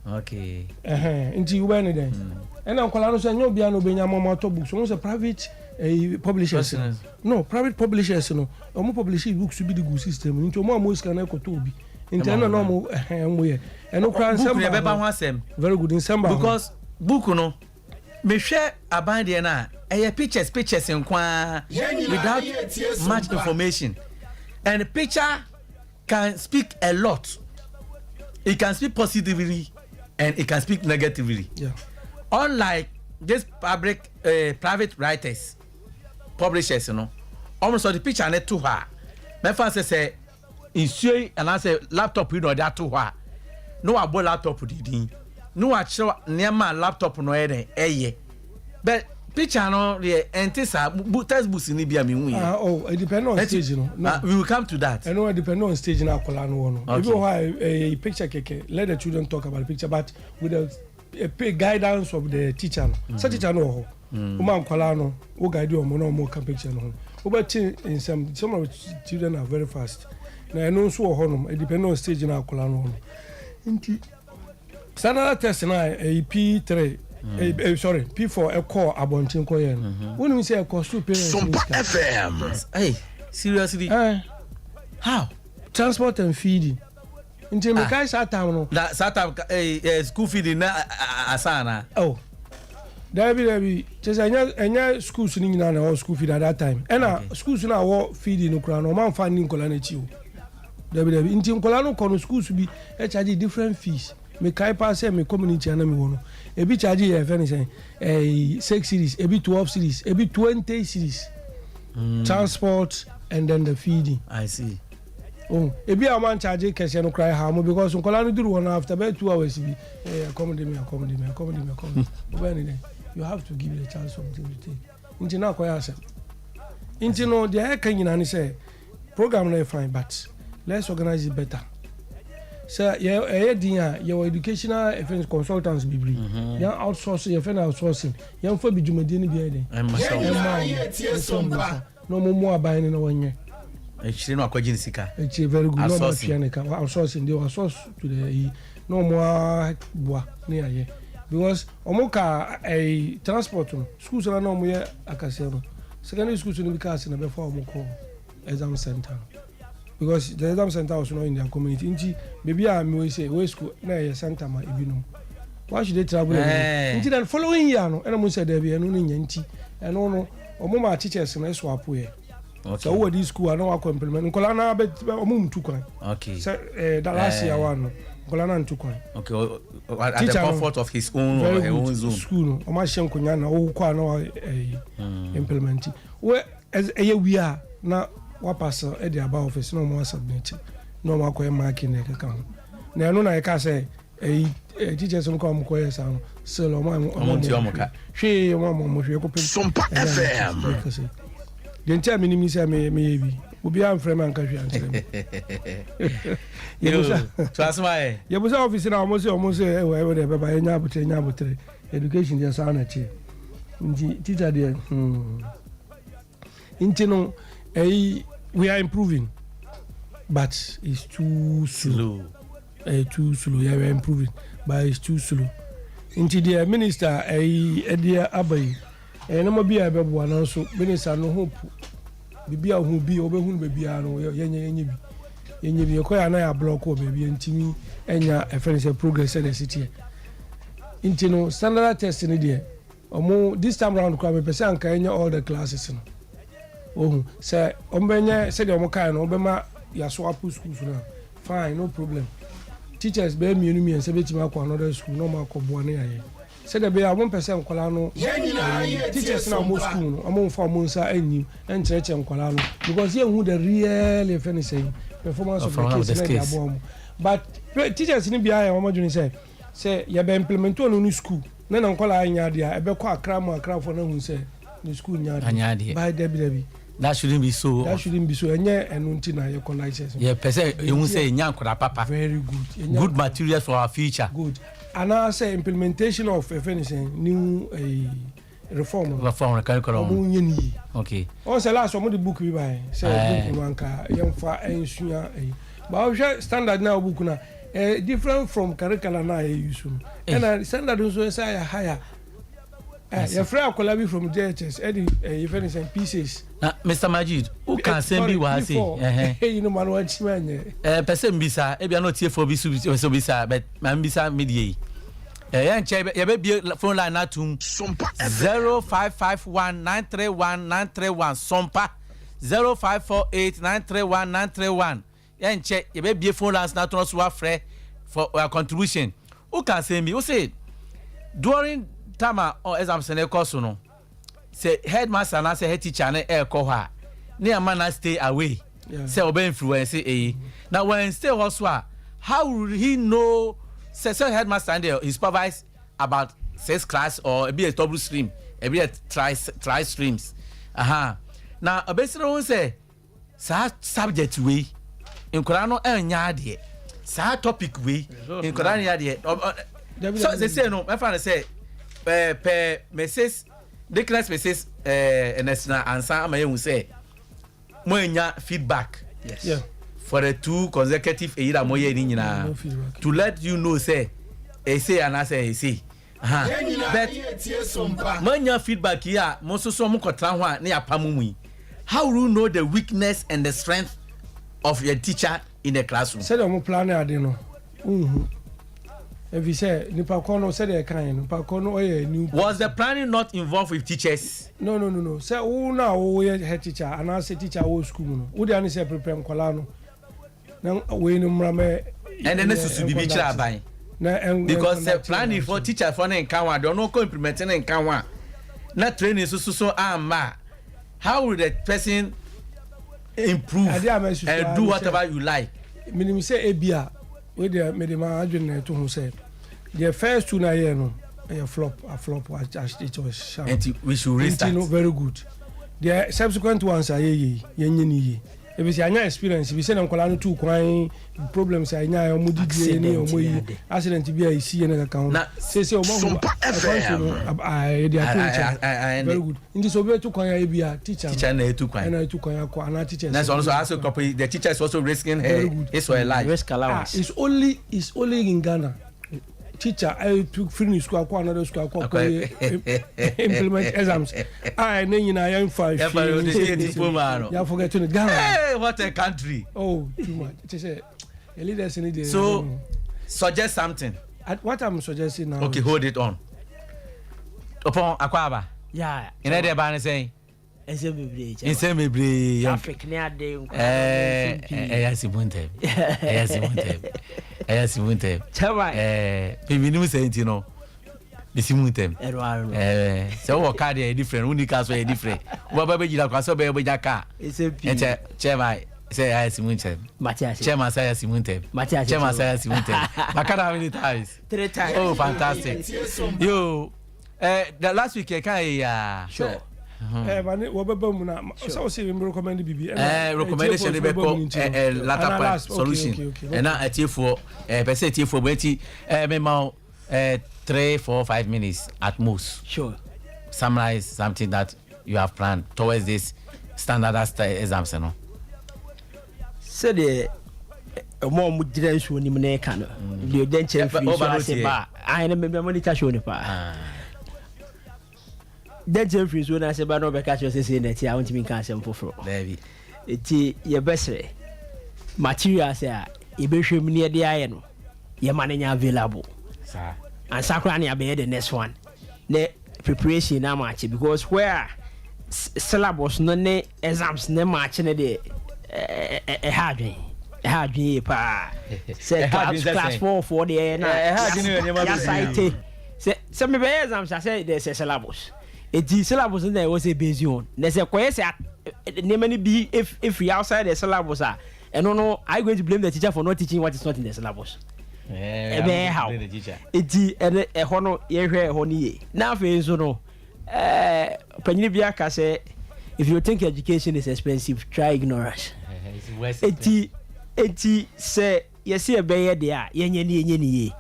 Ɛhɛn nti wobɛyɛ ne dɛn ɛna nkwadaa no nso ɛnyɛ obiara na obɛnya ama ɔmo atɔ books wɔn sɛ private ɛyi publishers no private publishers no ɔmo publish books bi de gu system nti ɔmo a ɔmo sika no ɛkɔtɔ obi nti ɛna na ɔmo ɛhɛn ɔmo yɛ ɛno koraa nsɛm Book no yɛbɛba ho asɛm. Very good, nsɛm ba ho. Because book no mehwɛ aban deɛ no a ɛyɛ pictures pictures nkoaa without much information, and picture can speak a lot. It can speak positively and it can speak negatively. Unlike this public private writers publishers no ɔmo sɔ de picture ne to hɔ a mɛfa sɛ nsuo yi anaasɛ laptop yi na ɔde ato hɔ a na wabɔ laptop didin na wakyerɛw nneɛma a laptop no yɛ dɛ ɛyɛ but picture no deɛ ɛnte saa bu textbooks ni bi a mi hu yɛ. Ah oh, it depend on stage no. No. We will come to that. Ɛno it depend on stage na akwadaa no wɔ no. Ebi wɔ hɔ a ɛyɛ picture kɛkɛ, let the children talk about the picture but with the pay guidance of the teacher no. Sɛ teacher no wɔ hɔ. Wọ́n ma nkwadaa no wọ́n guide wɔn na wɔn ka picture no ho. Wọ́n bɛ ti nsɛm, some of the children are very fast. Na ɛno nso wɔ hɔ nom, it depend on stage na akwadaa no wɔ no. Nti standard test na ɛyɛ P3 sorry, P4 ɛkɔ abɔnten kɔ yɛ no. Wọ́n nim sɛ ɛkɔ so parents ni Sompa sika. FM. Hey, seriously? How? Transport and feeding. Nti mekae saa time no. Na saa time school feeding na asa ana? Oh. Dabi dabi, kyerɛ sɛ ɛnyɛ schools no nyinaa na ɛwɔ school feed at that time. Ɛna schools no a ɛwɔ feeding no koraa no ɔmo amfa nni nkɔla no akyi o. Dabi dabi, nti nkɔla no kɔ no schools bi ɛcharge different fees. Mekae paa sɛ me community a na mewɔ no, ebi charge yɛ fɛ ne sɛn 6 cedis, ebi 12 cedis, ebi 20 cedis. Transport and then the feeding. I see. Oh, ebi a ɔmo ancharge kɛseɛ no koraa ɛha ɔmo because nkɔla no duru hɔ no after bɛyɛ 2 hours bi ɛkɔm de mi, ɛkɔm de mi, ɛkɔm de mi, ɛkɔm de mi, ɔbɛyɛ ne dɛ. You have to give the child something to take. Nti na akɔyɛ asɛm. Nti no deɛ ɛka nyinaa ne sɛ program no yɛ fine, but let's organize it better. Sɛ yɛ ɛyɛ din a, yɛwɔ educational ɛfɛn consultants bebree. Yɛn outsource, yɛfɛ no outsourcing. Yɛnfa bi dwumadie no bi ayɛ den. Ɛmma sɛ ɛma wɔn ɛsɛ wɔn nsa na wɔn mu aban no na wɔnyɛ. Akyire no akɔgye ne sika. Akyire, very good, na wɔn Outsourcing. atua ne ka, outsourcing deɛ, outsource to the yi na wɔn aboa ne ayɛ, because wɔn ka ɛyi transport no, schools na wɔn yɛ akɛseɛ no, secondary schools no bi cars na bɛfa wɔn kɔ exam center no, because the exam center was not in their community. Nti beebi a mi wɔ sɛ wɔ school na ɛyɛ center ma ebinom, why should they travel alone? Nti then following year no, ɛna mo sɛ dɛbi, ɛno ne nya. Nti ɛno no wɔn ma teachers no ɛso apo yɛ sɛ wowɔ di school a na wakɔ implement, nkɔla na bɛ ɔmo ntu kwan. Sɛ the last year wa no, nkɔla na ntu kwan. Okay. At the Teacher no, comfort of his own or very her good own zone. School no, ɔmo ahyɛ nkonnwa na ɔwɔ a na wa ɛyi implement wɔ ɛyɛ wie a, na wapass ɛde aba office na ɔmo asubmit na ɔmo akɔyɛ marking na ɛkeka ho. Na ɛno na yɛka sɛ ɛyi teachers no kɔ a, ɔmo kɔyɛ saa no still ɔmo Ɔmo ntua ɔmo ka. Hwee, ɔmo ama ɔmo hwee kɔpem Sompa FM. FM. Deɛ nti a menim ni sɛ meyɛ bi, obiara mfrɛ me anka hwee ankyerɛ me. Yo, to asoma yɛ. Yɛbusa office na ɔmo sɛ ɛwɔ deɛ ɛbɛba, yɛnya abotere, yɛnya abotere. Education deɛ, saa na kyɛ. Nti teacher deɛ, Nti no ɛyi, we are improving, but it's too slow. Slow. Ɛyɛ too slow. Yeah, we are improving, but it's too slow. Nti deɛ minister ɛyi ɛde aba yi, ɛyɛ nneɛma bi a ɛbɛboa, nanso minister no hope biribi a ohun bi ɔbɛhu no baabiara no, yɛnyɛ bi, yɛnyɛ bi. Yɛkɔ yɛ anan ablock wɔ baabi, ntumi ɛnya ɛfɛ no sɛ progress ɛna ɛsi teɛ. Nti no standard test no deɛ, ɔmo this time round koraa, mepɛ sɛ anka ɛnyɛ all the classes no. Ohun sɛ ɔmo bɛnyɛ sɛdeɛ ɔmo kae no, ɔmo bɛma yaso apo schools no a, fine, no problem. Teachers bɛyɛ mmienu mmiɛnsa bɛtumi akɔ another school na ɔmo akɔ boa ne yɛayɛ sɛdeɛ bɛyɛ a ɔmo mpɛ sɛ nkɔlaa no teachers na ɔmo school no, ɔmo nfa ɔmo nsa ɛnyim ɛnkyerɛkyerɛ nkɔlaa no, because yɛn hu the real yɛfɛ ne sɛn performance of the Performance kids of the na ɛde kids. aboa ɔmo. But teachers ni bia yɛ wɔn adwene sɛ yɛbɛ implement ɔno ne school na nkɔlaa nyɛ adeɛ a, ɛbɛkɔ akra mu, akrafoɔ no ahu sɛ ne school nyɛ Anyɛ adeɛ. By dabi dabi. That shouldn't be so. That shouldn't be so. Ɛnyɛ ɛno nti na yɛ conduct test. Yɛpɛ sɛ ehu sɛ yɛnya nkɔda papa. Very good. Yɛnya Good materials for our future. Good, anaasɛ implementation of ɛfɛ ne sɛn new reform no. Reform curriculum. Ɔmo nyɛ ne yie. Ɔn sɛ last ɔmo de book bi ba yɛ sɛ book no anka yɛmfa ɛnsua ɛyi ba, ɔhwɛ standard na book na different from curriculum na yɛ use no. Ɛna standard nso ɛsɛ ayɛ higher. Yɛfrɛ akwadaa bi from JHS ɛde yɛfrɛ ne sɛn P6. Na Mr Majid, wo ka asɛm bi wɔ ha se ɛhɛn. Ɛyi no ma no wakyi ma nyɛ. Pɛ sɛ mbisa, ebia na otiefoɔ bi so pɛ sɛ obisa, but ma mbisa mi die yi. Yɛn nkyɛn yɛbɛbie phone line n'atum. Sompa FM. 0551931931, Sompa, 0548931931. Yɛn nkyɛn yɛbɛbie phone lines n'atum so wafrɛ for your contribution. Wo ka asɛm bi, wo se during time a exams ne kɔ so no, sɛ headmaster anaasɛ head teacher ne ɛɛkɔ hɔ a, ne ama na stay away sɛ ɔbɛ influence eyi na when stay hɔ so a, how will he know sɛ headmaster deɛ, he supervise about six class or ebi yɛ double stream, ebi yɛ tri streams aha, na ɔbɛsirɛ ho sɛ saa subject wei nkwadaa no ɛnya adeɛ, saa topic wei nkwadaa no yɛ adeɛ Dabi, so dabi, sese no mɛfa no sɛ pɛ Mrs Dickness, Mrs Ɛnɛsina ansa ama yɛn hu sɛ mo nya feedback for the two consecutive eyi na mo yɛ ni nyinaa. No feedback. To let you know sɛ ese anaasɛ ese aha, but mo nya feedback yi a, mo nso so mo kɔtena ho a ne yɛ apam mu yi, how will you know the weakness and the strength of your teacher in the classroom? Sɛdeɛ ɔmo plan ade no, nhu efi sɛ nipa kɔ no, sɛdeɛ ɛka yɛn no, nipa kɔ no ɔyɛ new. Was the planning not involved with teachers? No, sɛ wo na woyɛ head teacher anaasɛ teacher wɔ school mu no, wo de ani sɛ prepare nkɔlaa no na wei no mmra mɛ. Ɛnɛ ne susu biribi kyerɛ aban. Na ɛn Because sɛ planning for teacher for ne nka ho a, deɛ ɔno kɔ implement ne nka ho a, na training nso so amma a, how will the person improve Ade a mɛsusu and ara do ne sɛ- whatever you like? Menim sɛ ebi a wei deɛ, mede ma adwene na ɛto ho sɛ deɛ first two na yɛ no. Ɛyɛ flop, a flop, it was sham. Nti we should restart. Nti no, very good. The subsequent ones a yɛyɛ yi, yɛnyɛ ne yie. Ebi sɛ anya experience bi sɛ na nkwadaa no tu kwan, problems a ɛnya ɔmo didie ne ɔmo yi, accident bi a esi yɛ ne kaka ho. Na sese ɔmo ahu ɛkwan so no, yɛde ato nkyɛn. Very good. Nti sɛ obi etu kwan ayɛ bi a, teacher teacher na etu kwan. Ɛna etu kwan akɔ anaa teacher. Na sɛ ɔno so also copy, the teacher is also risking her his or her life. Risk allowance. Ah, it's only in Ghana teacher ayi tu firi ne school akɔ another school akɔ yɛ implement exams a ɛne nyinaa yɛn fa. Yɛfa ne state diploma no. Yɛ forget to Ghana. Hey, what a country. Oh, too much. Kyɛ sɛ yɛ leaders ni de. So suggest something. What I'm suggesting now. Okay, hold it on. Ɔpɔn akɔ aba. Yeah. Ɛnɛ deɛ baa ne sɛn? Nsɛm bebree kyɛ. Nsɛm bebree. Traffic ne ade. Nkwa. Ɛyɛ asi mu ntɛm, ɛyɛ asi mu ntɛm, ɛyɛ asi mu ntɛm. Chairman. Bibi nim sɛ nti no bisi mu ntɛm. Ɛno ano no. Sɛ wowɔ car deɛ, yɛ different. Wonni car so, yɛ different. Wobɛba bɛgyina kwa sɛ wobɛyɛ, wobɛnya car. Nsɛm pii. Ɛnkyɛ, chairman sɛ ɛyɛ asi mu ntɛm. Mate ase. Chairman sɛ ɛyɛ asi mu ntɛm. Mate ase. Chairman sɛ ɛyɛ asi mu ntɛm. Maka na how many times? Three times. Oh, fantastic. Yo, the last week ɛka yɛ ya. Sure. Ɛ ba ne wɔbɛba mu na sɛ wɔsɛ mi recommend bibi. Recommendation de bɛ kɔ later part solution. Ɛna ɛtiefoɔ pɛ sɛ ɛtiefoɔ bɔ eti mɛ ma 3, 4, 5 minutes at most. Summarize something that you have planned towards this standardized exams. Sɛdeɛ ɔmo a ɔmo gyina nsuo nim ne ka no deɛ, ɔgya nkyɛn firi nsuo ase ba a, ayɛ no mɛmɛ monitor show ne paa. Dɛ nkyɛn firi nsuo no ase ba na ɔbɛka kyerɛ sɛ sei na ɛte a, wontumi nka asɛm foforɔ. Daabi. Nti yɛbɛsrɛ, materials a yɛbɛhwɛ mu ne yɛde ayɛ no, yɛma no nya available saa ansa koraa ne yɛabɛyɛ the next one ne preparation na maakye, because where syllabus no ne exams ne maakye no deɛ, ɛha adwen, ɛha adwen yie paa sɛ Ɛha adwen class sɛ class sɛn? four four deɛ na Ɛha adwen ne nneɛma bebree. yɛasaete sɛ mebɛyɛ exams a, sɛ there's a syllabus, eti syllabus no na ɛwɔ sɛ based on na sɛ kɔyɛ sɛ nneɛma no bi efiri outside the syllabus a, ɛno no, are you going to blame the teacher for not teaching what is not in the syllabus? Ɛbɛyɛ haw. Eti ɛne ɛhɔ no, yɛhwɛ ɛhɔ no yie. Na afei nso no, panyin bi aka sɛ if you think education is expensive, try ignorance. Eti sɛ yɛsi ɛbɛyɛ deɛ a, yɛnyɛ ne yɛnyɛ ne yie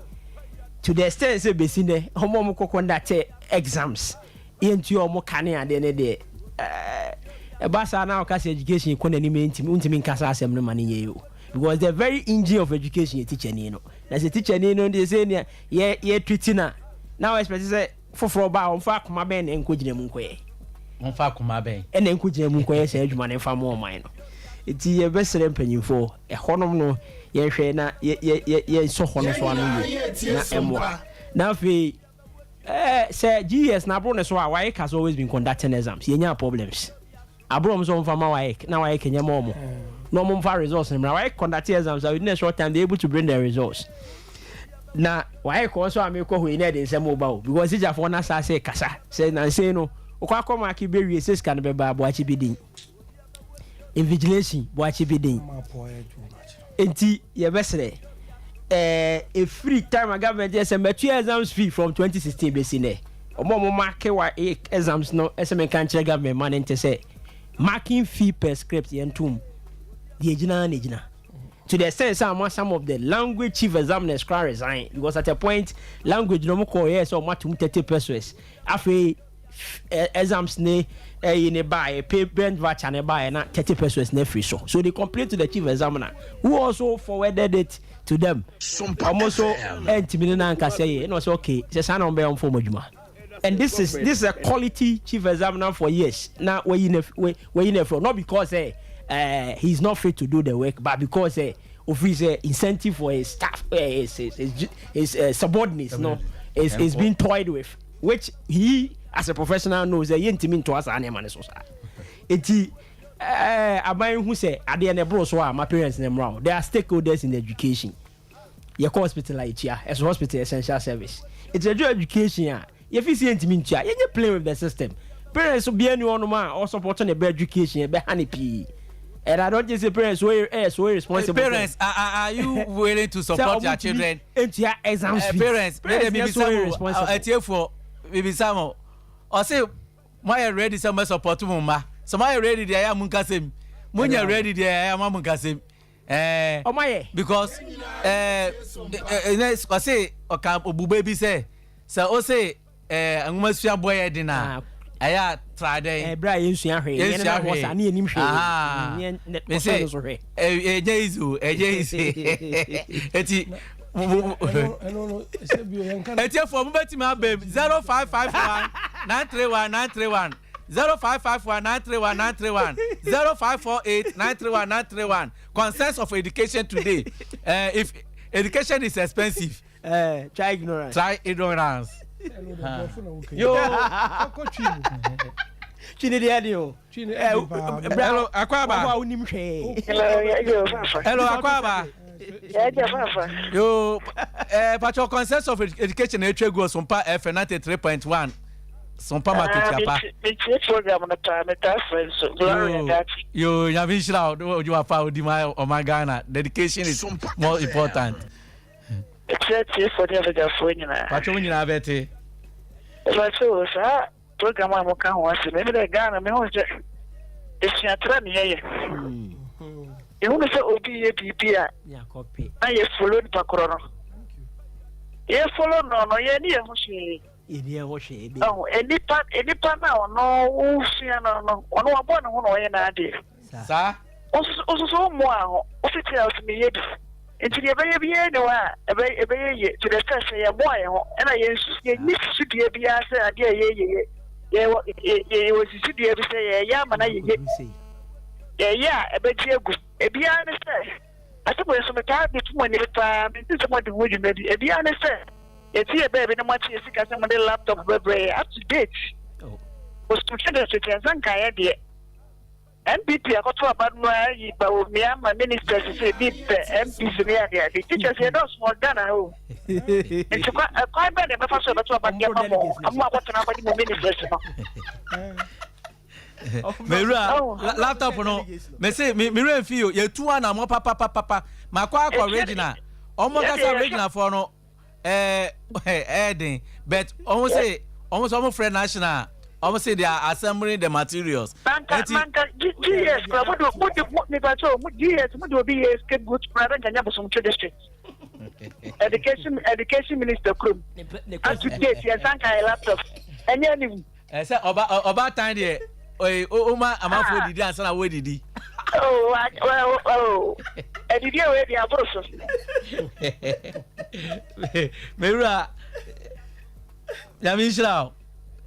to the extent sɛ besi nɛ ɔmo a ɔmo kɔ conduct exams, yɛntua ɔmo ka ne adeɛ ne deɛ, ɛba saa na ɔka sɛ education kɔ n'anim, ntumi nkasa asɛm no ma ne yɛ o, because the very engine of education yɛ teacher ni no. Na sɛ teacher ni no deɛ, sɛ nea yɛ treat na na wɔ expect sɛ foforɔ ba a, ɔmfa akoma bɛn na nkɔ gyina mu nkɔyɛ? Wɔmfa akoma bɛn? Ɛna nkɔ gyina mu nkɔyɛ sɛ adwuma no mfa ma ɔman no. Nti yɛbɛsrɛ mpanyimfoɔ, ɛhɔnom no yɛhwɛ na yɛnsɔ hɔ no so ano yie na ɛmmoa. Na afei sɛ GES na aboro ne so a, WAEC has always been conducting exams, yɛnya problems aboro ɔmo sɛ ɔmfa ma WAEC na WAEC nyɛ ma ɔmo na ɔmo mfa results no mmra. WAEC conduct exams a, within a short time they able to bring the results. Na WAEC nso a mekɔ hɔ yi na ɛde nsɛm ba o, because teacherfoɔ no asase kasa sɛ nansei no wokɔ akɔ mark bɛwie sɛ sika no bɛba, aboakye bi din, invigilation boakye bi din. Nti yɛbɛsrɛ, ɛfiri time a government yɛ sɛ mɛtua exams fee from 2016 bɛsi nɛ, ɔmo a ɔmo mark wa exams no, ɛsɛ menka nkyerɛ government ma ne nte sɛ marking fee per script yɛntom deɛ gyina na gyina, to the extent sɛ ama some of the language chief examiners kora resign, because at a point language no ɔmo kɔɔ yɛ sɛ ɔmo atum 30 pesewas. Afei exams ne ɛyi ne baayɛ, payment voucher ne baayɛ, na 30 pesewas ne free so, so they complain to the chief examiner, who also forwarded it to them. Ɔmo so ɛntumi ne nan kasa yɛ ɛna ɔsɛ okay, sɛ saa na ɔmo bɛyɛ ɔmo fɔ ɔmo adwuma. And this is a quality chief examiner for years na wɔyi ne fro, not because he is not fit to do the work, but because ofiri sɛ incentive for his staff, his subordinates no is being toyed with, which he as a professional knows sɛ yɛntumi ntoa saa nneɛma no so saa. Eti aban hu sɛ adeɛ no ɛboro so a, my parents ne mmra o. There are stakeholders in education. Yɛkɔ hospital a, yɛtua ɛso, hospital essential service. Eti ɛdwo education a, yɛfi si yɛntumi ntua, yɛnyɛ play with the system. Parents bia ni hɔnom a ɔsupport ne bɛ education, ɛbɛha ne pii. And I don't think say parents so eh, so irresponsible. Parents, are you willing to support your children? Ntua exams fees. Parents, parents yɛ so irresponsible. Atiefoɔ, bibisa mo. Ɔse mo ayɛ ready sɛ mo support mo mma. Sɛ mo ayɛ ready deɛ ɛyɛ a mo nkasɛm. Mo nyɛ ready deɛ ɛyɛ a mo nkasɛm. Eh, Ɔmo ayɛ. Because eh, eh, ɔse ɔka obube bi sɛ sɛ ɔse Eh, nwomasua bɔ yɛ den a, ɛyɛ a tra dɛn? Eh, berɛ a yɛnsua hwee, yɛn Yɛnsua na hɔ hwee. saa ne yɛnim hwee. Aha. Mm, yɛn- Me ɔsɔre se, no so hwɛ. ɛnyɛ easy o, ɛnyɛ easy. Eti, Ɛno ɛno no sɛ bio yɛnka no etiefoɔ mobɛtumi abam 0551 931 931 0551 931 931 0548 931 931 concerns of education today. If education is expensive, Eh, try ignorance. Try ignorance. Yo. Twi ne deɛ de o. Twi ne ɛde paa. Hello, Akwaba. Ɔmo a wonim hwee. Hello, Akwaba. Yo, eh, patro consensus of education na etwa gu Osompa FM 93.1. Sompa Matuchiapa. Metie program no paa, metaa frɛ nso. Gloria Dati. Yo, nyame nhyira wo, odwuma pa odi ma ɔman Ghana. Dedication is more important. Mekyia atiefoɔ ne abadwafoɔ nyinaa. Pakyɛ wo nyinaa bɛte. Mepakyɛ o, saa program a moka ho asɛm, emi dɛ Ghana mehu sɛ esuatra ne yɛyɛ. Yɛhunu sɛ obi yɛ biribi a, na yɛ follow nipa korɔ no. Yɛ follow no no, yɛn ni yɛn ho hwee. Ɛho, nipa, nipa no a ɔno wosua no no, ɔno wabɔ ne ho na ɔyɛ n'adeɛ. Saa. Wo nso so wommoaa ho. Wofitiri a wose meyɛ bi. Nti deɛ ɛbɛyɛ biara nni hɔ a ɛbɛyɛ yie to the extent sɛ yɛmmoa yɛn ho ɛna yɛnni susudua biara sɛ adeɛ a yɛyɛ yɛ yɛwɔ yɛwɔ susudua bi sɛ yɛyɛ ama no ayɛ yie. Yɛyɛ a ɛbɛgye agu. Ebiara ne sɛ asɛm wei nso metaa de to mo anim paa mente sɛ moadi ho dwuma bi. Ebiara ne sɛ yɛte yɛ baabi na moate yɛ sika sɛ mode laptop bɛbrɛ yɛ up to date. Bosomtwe district yɛn nsa nkaeɛ deɛ. NPP akɔto aba no ara yi Bawumia ama ministers sɛ ebi pɛ MPs ne ade ade. Teachers yɛ dɔɔso wɔ Ghana ha o. Nti kwa kwan bɛn na ɛbɛfa so ɛbɛto aba de ama mo ama akɔtena akɔgye mo ministers no. Mewura laptop no mese me mewura mfi o yɛtu anamɔ papapapa makɔ akɔ regional ɔmo kasa regional foɔ no ɛɛ ɛyɛ den but wɔn se wɔn sɛ wɔn frɛ national wɔn se they are assembling the materials. Manka manka GS kura mo de mo de mo nipa so mo GS mo de obi yɛ scapegoat kura bɛ nkanya Bosomtwe district education education minister kurom up to date yɛn sanka yɛ laptop ɛnyɛ anim. Ɛsɛ ɔba ɔbaatan deɛ oye o ma amanfoɔ didi ansa na wɔadidi. Oh, well, oh, adidi a wɔadi aboro so. Mewura, nyame nhyira o.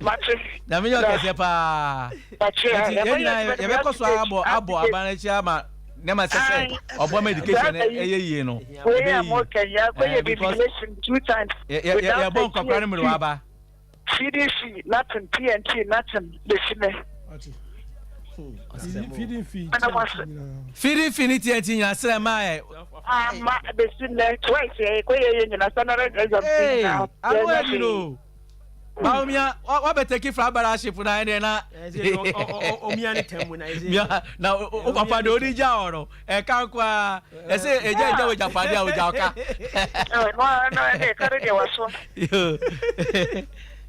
Mate. Nyame yɛ ɔkɛseɛ paa. Mate. Nti yɛn nyinaa yɛbɛkɔ so abɔ abɔ aba no akyi ama nneɛma sɛ sɛ ɔbɔ ma education ɛyɛ yie no. Wei a mo kɛ yɛ akɔyɛ bi two times. Yɛbɔ nkɔkora no mmerɛ aba. CDC nothing TNT nothing besi nɛ. Feeding fee Feeding fee ne TNT nyina serɛ ma ɛ. Ama besi nɛ twice yɛ kɔ yɛ yɛ nyina standard exam ti nyina. Ano ɛdi no. Baomia wabɛ take fra baraship na ɛdeɛ na. Omia ne tɛm na ɛsɛ. Na o papa de odi gya hɔ no. Ɛka nko ara. Ɛsɛ ɛgya ɛgya wɔ gyapadeɛ a ɔgya ɔka. No no ɛde ɛka de deɛ waso. Yo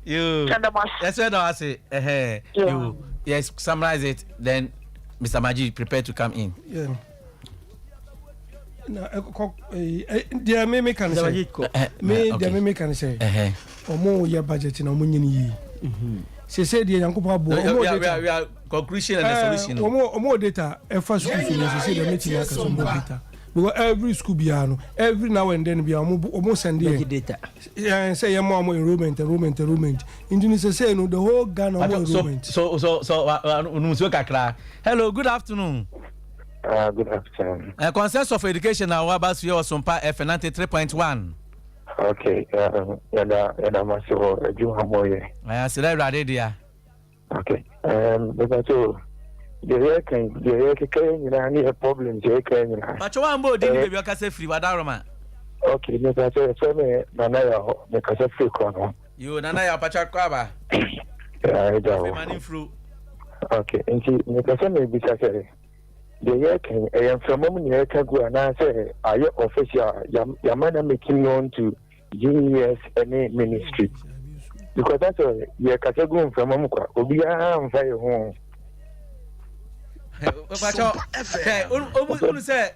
yo. Yɛsɛ da wase. Ɛhɛ. Yo. Yes, summarize it. Then Mr. Maji prepare to come in. Yeah. Na ɛkɔ deɛ me meka ne sɛ me deɛ me meka ne sɛ ɔmo yɛ budget na ɔmo nyɛ ne yie. Sese deɛ Nyankopɔn aboa ɔmo wɔ data. Conclusion and the solution. Ɔmo ɔmo wɔ data ɛfa school so no sese deɛ mɛtumi aka sɛ ɔmo wɔ data because every school biara no every now and then biara ɔmo ɔmo send yɛ data. Ɛn sɛ yɛ mo ɔmo enrollment enrollment enrollment nti ni sese no the whole Ghana ɔmo enrollment. So so so numusuo kakra. Hello, good afternoon. Good afternoon. Consensus of education na waba so yɛ wɔ Sompa FM 93.1. Okay, yɛda yɛda mo ase wɔ adwuma mo yɛ. Aseda Awurade dea. Okay, mepa so deɛ yɛka yi deɛ yɛkeka yɛ nyinaa ne yɛ problems yɛka yɛ nyinaa. Pakyɛ woambɔ odin ne baabi ɔkasa firi wadaworoma. Okay, mepa so yɛfrɛ me Nana Yaw, mekasa firi korɔ no. Yo, Nana Yaw, pakyɛ akɔ aba. Yeah, ɛda Afei hɔ. ma ne mfuro. Okay, nti mepɛ sɛ mebisa sɛ. Deɛ yɛreka yi, ɛyɛ mframa mu na yɛreka gu anaasɛ ayɛ official a yɛama no make known to GES ne ministry? Because asɛ yɛkasa gu mframa mu kwa, obiara mfa yɛ ho. Mpakyɛ, hwɛ, wonu sɛ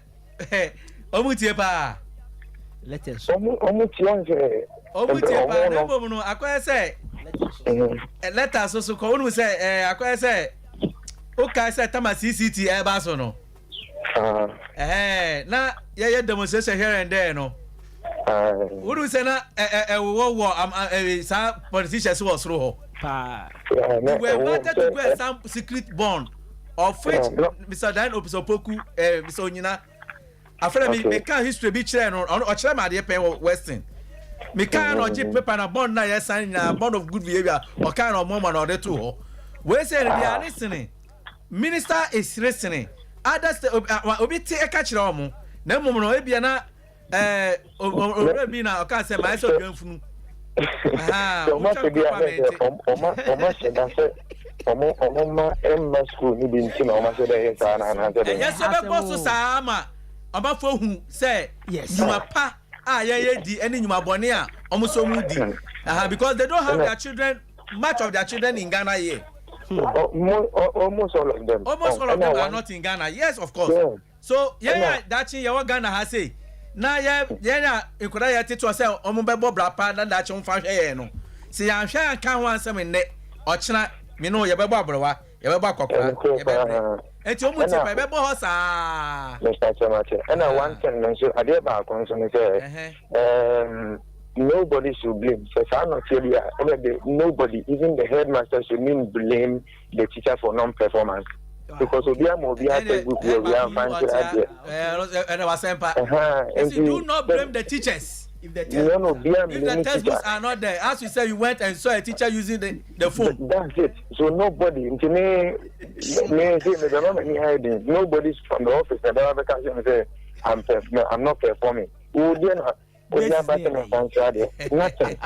ɔmu tie paa. Letters. Ɔmu tie ɔn sɛ. Ɔmu tie paa na mmom no akɔyɛ sɛ letter so so kɔ wonu sɛ akɔyɛ sɛ wokae sɛ tama CCT ɛba so no. Ɛhɛn na yɛyɛ demonstration here and there no. Wonu sɛ na ɛwowɔ wɔ saa politicians wɔ soro hɔ. Paa. We were invited to go and sign secret bond of which Mr. Dan Opisopoku, Mr. Onyina, afei na me ka history bi kyerɛ no, ɔkyerɛ me adeɛ pɛn wɔ Western. Me ka na ɔgye paper na bond na yɛ sign nyinaa, bond of good behavior, ɔka na ɔmo ma na ɔde to hɔ. Wei sɛ no they are listening. Minister is listening. Other state obi te ɛka kyerɛ ɔmo. Na mmom no ebia na owura bi na ɔka sɛ maa sɛ odwanfunu. Ɔmo asɛ bi a ɔmo ahyɛ da sɛ ɔmo ma ɛmma school ni bi nti na ɔmo ahyɛ da yɛ saa na anaasɛ dɛ. Ɛnyɛ sɛ bɛbɔ so saa ma ɔbɛfo hu sɛ nnwuma pa a yɛyɛ di ɛne nnwuma bɔne a ɔmo so mu di, because they don't have their children, much of their children in Ghana here. Almost all of them. Almost all of them are not in Ghana. Yes, of course. Yeah. So yɛn a daakye yɛwɔ Ghana ha sei na yɛ yɛn a nkwadaa yɛ tete sɛ ɔmo bɛbɔ bra pa na daakye nfa hwɛ yɛn no, sɛ yɛanhwɛ anka ho ansɛm nnɛ, ɔkyena me no yɛbɛbɔ aborɔwa, yɛbɛbɔ akɔkora, yɛbɛbrɛ. Nti ɔmo ti pa yɛbɛbɔ hɔ saa. Mr. Chemate, ɛna one thing no nso, adeɛ baako nso ne sɛ nobody should blame sɛ saa nɔteɛ bi a ɛna de nobody, even the headmaster, should not blame the teacher for non-performance, because obi ama obi textbook wɔ obi amfa nkyerɛ adeɛ. Ɛnɛ wasɛmpa. Nti do not blame the teachers. If the no, no, if the textbooks are not there, as you say, you went and saw a teacher using the phone. That's it. So nobody, nti me say me bɛma m'ani ayɛ den. Nobody from the office na bɛba bɛka kyerɛ me sɛ I'm not performing. Wo deɛ na obi aba sɛ me nfa nkyerɛ adeɛ. Nothing.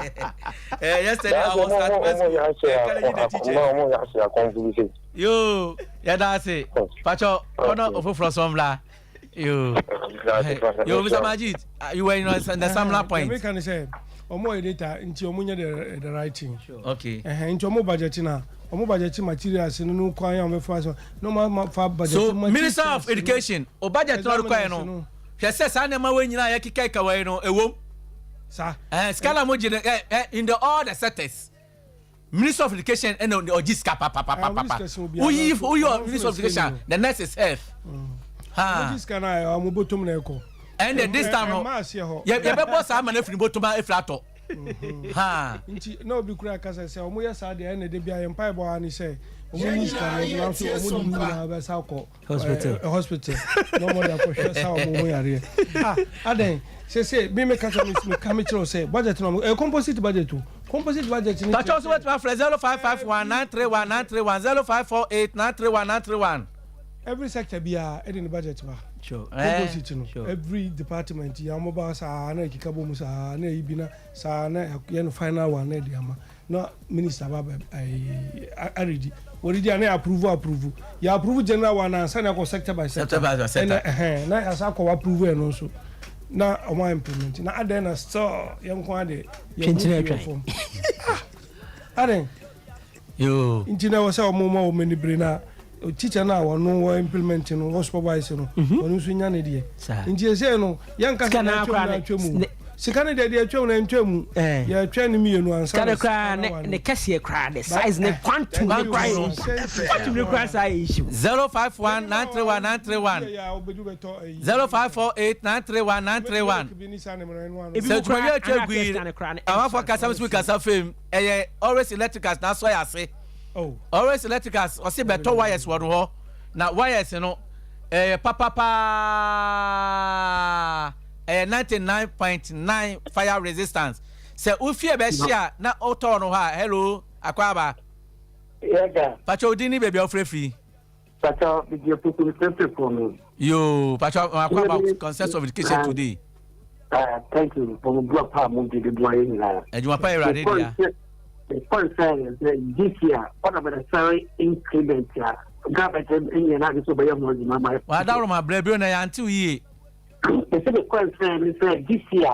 Yesterday I was at West encouraging the teachers. Ɔmo yɛ ahyɛ akɔnfo bi sɛ. Yoo, yɛda ase. Pacho, ɔno ofoforɔ sɔmla. Yoo. Yo, Mr. Majid, you were in the similar point. Meka ne sɛ ɔmo yɛ data nti ɔmo nyɛ the right thing. Ɛhɛn, nti ɔmo budget na ɔmo budget materials no kwan a ɔmo bɛfa so na ɔmo ama fa budget. So, Minister of Education, o budget no require no. Hwɛ sɛ saa nneɛma wei nyinaa yɛkeka ka wei no ɛwom. Saa. Sika na mo gye no in the all the sectors. Minister of Education ɛna ɔgye sika papapapapa. Woyi Minister of Education, the next is health. Ɔmo gye sika na ɔmo bɔtɔm na ɛkɔ. And this time no yɛbɛbɔ saa ama no afiri bɔtɔm afiri atɔ. Nti na obi kura kasa sɛ ɔmo yɛ saa deɛ, ɛna de bi a yɛn mpaebɔ ha ni sɛ ɔmo nyi sika no, nanso ɔmo de ne nyinaa bɛsa akɔ hospital. Hospital na ɔmo de akɔhwɛ sa ɔmo ho yareɛ. Ah, adan sese mi mi kasa mi mi ka mi kyerɛw sɛ budget na ɔmo ɛ composite budget o, composite budget ni. Pàtó sọ wẹ́tí wá fẹ́ 0551931931, 0548931931. Every sector biara ɛde ne budget ba. Composite no, every department yɛ ɔmo ba saa na ekeka bɔ mu saa na eyi bi na saa na yɛ no final one na ɛde ama na minister ba bɛ ɛɛ aredi wɔredi a na yɛ approve yɛ approve general one ansa na akɔ sector by sector. Sector by sector. Ɛna ɛhɛn na yasa akɔ approve ɛno nso na ɔmo implement na adan na still yɛn nko ade yɛ Twentene mu fi wɔ atwan. fam. Ah, adan Yoo. Nti na ɛwɔ sɛ ɔmo ma wɔn ani bere na teacher na wɔn wɔ implement no, wɔ supervise no, wɔn nso nya ne deɛ. Saa. Nti ese no yɛn kasa Sika na na atwam akora na atwam mu sika ne deɛ atwam na ntwam mu. Yɛtwɛn ne mmienu ansa Sika na ne koraa final one. ne kɛseɛ koraa, ne size ne quantum ne Quantum koraa no. yɛ issue. Quantum ne koraa saa yɛ issue. 051931931, Yɛ a wobɛdu bɛtɔ ɛyi. 0548931931. Milk bi ne saa nneɛma no, ɛno ano. Ebi Sɛ mu dwumadie koraa atwa ana gu yi, sika ne koraa ne amanfoɔ kasa mi kasa fam, ɛyɛ Always Electricals na asɔ yɛ ase. Oh. Always Electricals ɔsi bɛtɔ wires wɔ no hɔ na wires no ɛyɛ papapaa, ɛyɛ 99.9 fire resistance. Sɛ wofie bɛhyia na wotɔɔ no hɔ a, hello, akɔaba. Yɛda. Patro, odin ni baabi a wofrɛ firi? Pata bidi pupu pepe for me. Yoo, patro, akɔaba, concept of education today. Thank you for the pa mo di di boa yɛn nyinaa. Adwuma pa, Awurade dea. The point sɛ this year, one of the salary increment a Government nyɛ n'ade sɛ ɔbɛyɛ ho adwuma ma. W'adaworoma brɛ bio na yɛante wo yie. Mese me concern ne sɛ this year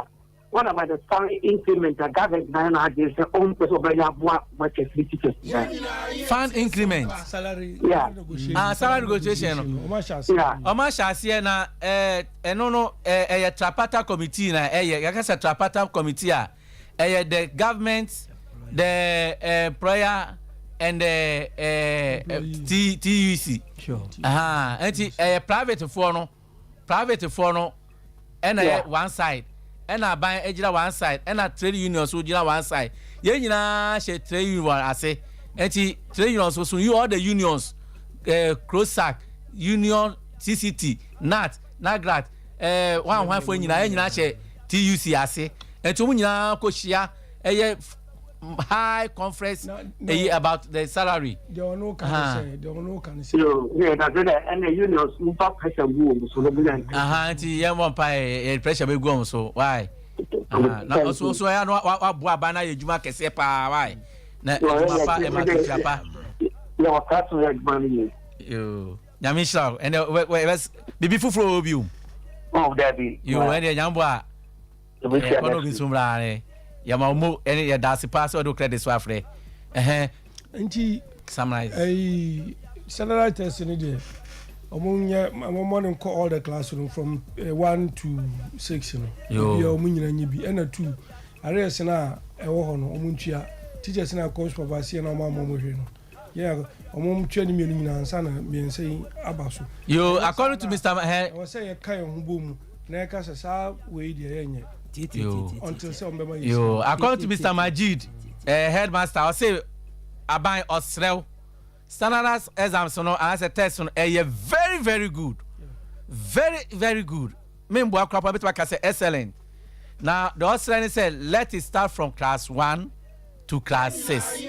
what about the salary increment a government na ayɛ n'adwene sɛ ɔmpɛ sɛ ɔbɛyɛ aboa workers ne teachers nyinaa. Fund increment. Salary Yeah. negotiation. Ah, salary negotiation no. Ɔmo ahyɛ aseɛ. Yeah. Ɔmo ahyɛ aseɛ na ɛɛ ɛno no ɛɛ ɛyɛ tripartite committee na ɛyɛ yɛka sɛ tripartite committee a ɛyɛ the government the eh, employer and the eh, eh, T, TUC Sure. Aha, nti ɛyɛ private foɔ no private foɔ no ɛna ɛyɛ one side ɛna aban gyina one side ɛna trade union so gyina one side yɛn nyinaa hyɛ trade union ase nti trade union so so you all the unions eh, CROSAC union CCT NAT NAGRAT eh, wɔn ahwanfoɔ nyinaa yɛn nyinaa hyɛ TUC ase nti wɔn nyinaa kɔ hyia ɛyɛ high conference eyi about the salary. Deɛ ɔno ka ne sɛ deɛ ɔno ka ne sɛ. Yo ne yɛ dase dɛ ɛna unions nfa pressure gu wɔn so na ɔmo nya nka. Aha nti yɛn bɔ mpa yɛ yɛ pressure bɛ gu wɔn so why na ɔso ɔso ɛyà no wa wa bu aba na yɛ adwuma kɛseɛ paa why na adwuma pa ɛma akatua pa. Yɛ wɔ kaa so yɛ adwuma no yie. Yoo nyame nhyira wo ɛnɛ wɛ wɛ wɛ biribi foforɔ wɔ bi o. Oh dabi. Yoo ɛnɛ nyame bɔ a. Yɛbɛhyia Ɛkɔ na obi next nso week. mmra ne yɛma ɔmo ɛne yɛda ase paa sɛ ɔde wo credit so afrɛ ɛhɛn Nti summarize. ɛyi standardized test no deɛ ɔmo nyɛ ɔmo mmɔ no nkɔ all the classroom from eh, one to six no. Yoo. Ebi a ɔmo nyina nye bi ɛna two arrears no a ɛwɔ hɔ no ɔmo ntua teachers no a kɔ supervise yɛ na ɔmo ama ɔmo hwɛ no. Yeah, ɔmo tua ne mmienu nyinaa ansa na mmiɛnsa yi aba so. Yoo, according to Mister Ma hɛ. Ɛwɔ sɛ yɛka yɛn ho bɔ mu na yɛka sɛ saa wei deɛ yɛnyɛ. Yoo. Until sɛ ɔmo bɛma yɛ Yoo, according to Mister Majid, eh, headmaster, ɔse aban ɔsrɛw standardized exams no anaasɛ test no ɛyɛ very very good, very very good. Memboa koraa po, mɛtumi aka sɛ excellent. Na deɛ ɔsrɛ ne sɛ let it start from class one to class 6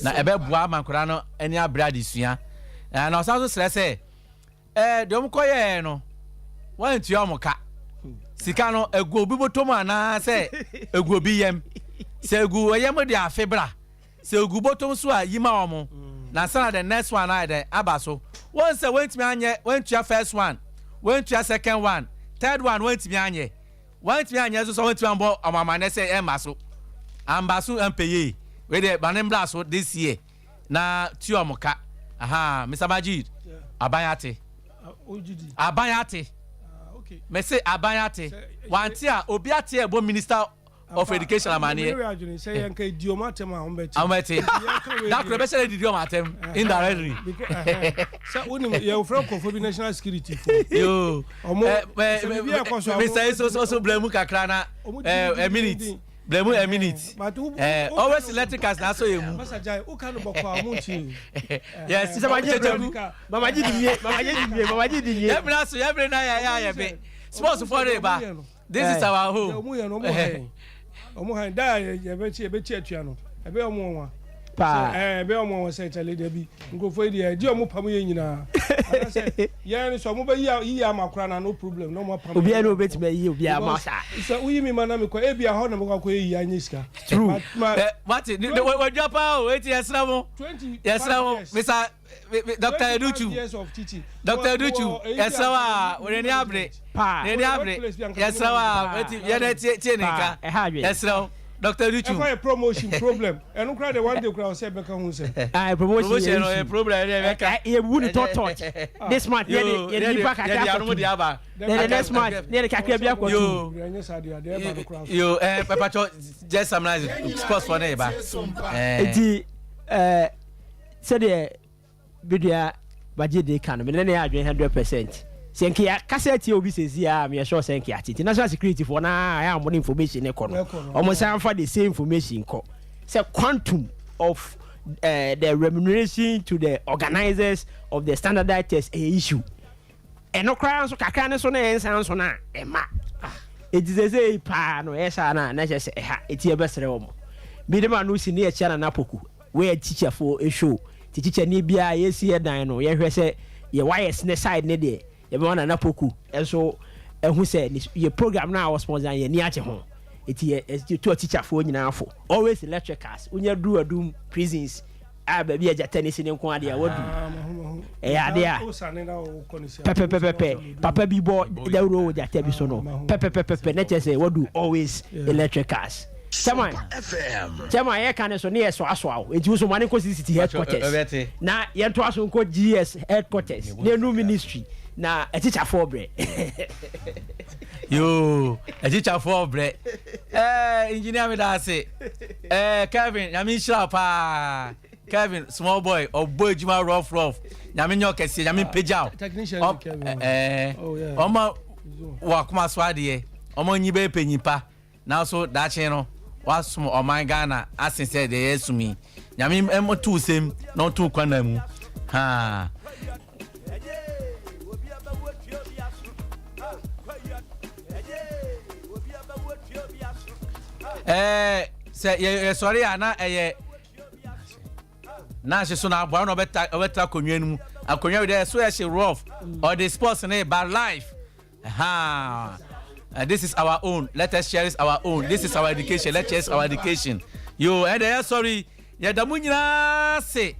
na ɛbɛboa ama nkwadaa no ani abere adesua. Na ɔsan nso srɛ sɛ ɛɛ deɛ wɔn kɔyɛɛ no wɔntua wɔn ka. Sika no egu obi bɔtɔ mu anaasɛ egu obi yam. Sɛ egu yam de afe bra. Sɛ egu bɔtɔ mu so a yi ma wɔn. Na sana the next one ayɛ dɛ aba so. Wɔn sɛ wɔntumi anyɛ wɔntua first one, wɔntua second one, third one wɔntumi anyɛ. Wantumi anyɛ nso sɛ wantumi ambɔ wɔn amanneɛ sɛ ɛmma so. Amba so ampɛ yie. Wei deɛ ma no mmra so this year na tua wɔn ka. Ahaa, Mister Majid, aban ate. Aban ate. Mese aban ate. Wante a, obi ate a ɛbɔ Minister of Education amaneɛ. Wɔbɛte. Da koro ɛbɛhyɛ dɛ didi wɔn atɛm indirectly. Sɛ wonim yɛfrɛ nkurɔfoɔ bi national security fo. Yoo. Ɔmo sɛ biribi ɛkɔ so a. Mr. Eso so blame mu kakra na a minute. Blame a minute. Always electric cars na aso yɛ mu. Masa jai woka no bɔkɔ a ɔmo ntie. Yes. Mama gye di mama gye di wie mama gye di wie mama gye di wie. Yɛ bere aso yɛ bere na yɛ yɛ ayɛ be. Sports fo de ba. This is our home. Ɔmo yɛ no ɔmo ha yɛn. Ɔmo ha yɛn da a yɛbɛkyi yɛbɛkyi atua no ɛbɛyɛ ɔmo nwa. Paa. Ɛɛ ɛbɛyɛ ɔmo nwa sɛ kyale dabi nkurɔfoɔ yi deɛ ɛgye ɔmo pam yɛn nyinaa. Anaasɛ yɛn no sɛ ɔmo bɛ yi yiyi ama koraa na no problem na ɔmo apam. Obiara ne obetumi ayi obiara ama saa. Sɛ woyi mi ma na mekɔ ebi ahɔ na mekɔ akɔ eyi anyɛ sika. True. Wate wadwa paa o eti yɛsrɛ mo yɛsrɛ mo Mr. Dr. Educhu Dr. Educhu yɛsrɛ wo a wɔn ani abere wɔn ani abere yɛsrɛ wo a eti yɛn tie tie ne nka yɛsrɛ wo Dr. Educhu. Ɛfa yɛ promotion problem ɛno kura de one day kura ɔsɛ ɛbɛka ho sɛ. Ayi promotion yɛ problem ɛyɛ bɛka. Yɛ bu ni tɔt tɔt this month yɛ de yɛ de nipa kakra akɔtu then the next month yɛ de kakra bi akɔtu. Yo ɛɛ pɛpɛtɔ just summarize sports for ne ba. Eti ɛɛ sɛdeɛ. Bedua bagye de ka no mene ne yɛ adwene 100% sɛ nka yɛ kasa atie obi sɛsi a meyɛ sure sɛ nka yɛate nti national security foɔ na ayɛ a wɔde information ne kɔ no wɔn san fa the same information kɔ sɛ quantum of uh, the remuneration to the organizers of the standardized test ɛyɛ issue Ɛno koraa nso kakra ne so na ɛnsa nso no a ɛma. Enti seesei paa no ɛyɛ saa no a na kyerɛ sɛ ɛha eti yɛbɛsrɛ wɔn. Bi de ma no si ne yɛkyia Nana Poku. Wei yɛ tikyafoɔ show. Nti tikyani biara yɛsi yɛ dan no yɛhwɛ sɛ yɛ wires ne side ne deɛ yɛbɛma Nana Poku nso ahu sɛ ne yɛ program no a ɔsponsor no yɛn ani agye ho. Eti yɛ yɛtu atikyafoɔ nyinaa fo. Always electricals. Wonya duru Adum prisons. A baabi a gyata no si no nko adeɛ a wadu. Ɛyɛ adeɛ a pɛpɛpɛpɛ papa bi bɔ dawuro wɔ gyata bi so no pɛpɛpɛpɛ na kyerɛ sɛ wadu always electricals. Chairman, chairman yɛka ne so ne yɛ soasoa wo nti wo so ma ne nkɔ city headquarters na yɛntoa so nkɔ GS headquarters ne ɛnu ministry na atikyafoɔ brɛ. Yoo, atikyafoɔ brɛ. Ɛɛ engineer mi da ase. Ɛɛ Kevin, nyame nhyira paa. Kevin, small boy, ɔbɔ adwuma rough rough. Nyame nyɛ ɔkɛseɛ, nyame mpagya wo. Technician ni Kevin. Ɛɛ, ɔma wɔ akoma so adeɛ. Ɔma nyi bɛyɛ panyin pa. Nanso daakye no woasom ɔman Ghana asen sɛ deɛ yɛresom yi. Nyame mmɔto wo sɛm na ɔnto wo kwan mu. Haa. Ɛɛ sɛ yɛsɔre a na ɛyɛ na ahye so na aboa na ɔbɛta ɔbɛtra akonnwa no mu akonnwa bi dɛ ɛso yɛ hye rough ɔde sports ne ba life. Ahaa this is our own let us cherish our own this is our education let cherish our education yoo ɛdɛ yɛ sɔre yɛda mo nyinaa se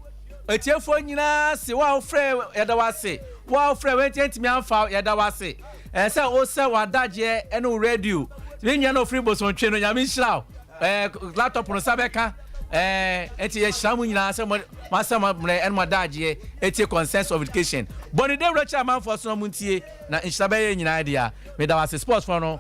etiefoɔ nyinaa se wo a wofrɛ yɛda wo ase wo a wofrɛ wɛnti ɛntumi amfa yɛda wo ase ɛsɛ wosɛ w'adagyeɛ ɛne wo radio me nua na ofiri bosontwe no nyame nhyira wo ɛɛ laptop no nsa bɛka ɛɛ nti yɛhyira mu nyinaa sɛ mo asɛm mmerɛ ɛne mo adagyeɛ etie concerns of education bɔne dawuro kyerɛ amanfoɔ so na mo ntie na nhyira bɛyɛ nyinaa dea meda wo ase sports fɔ no.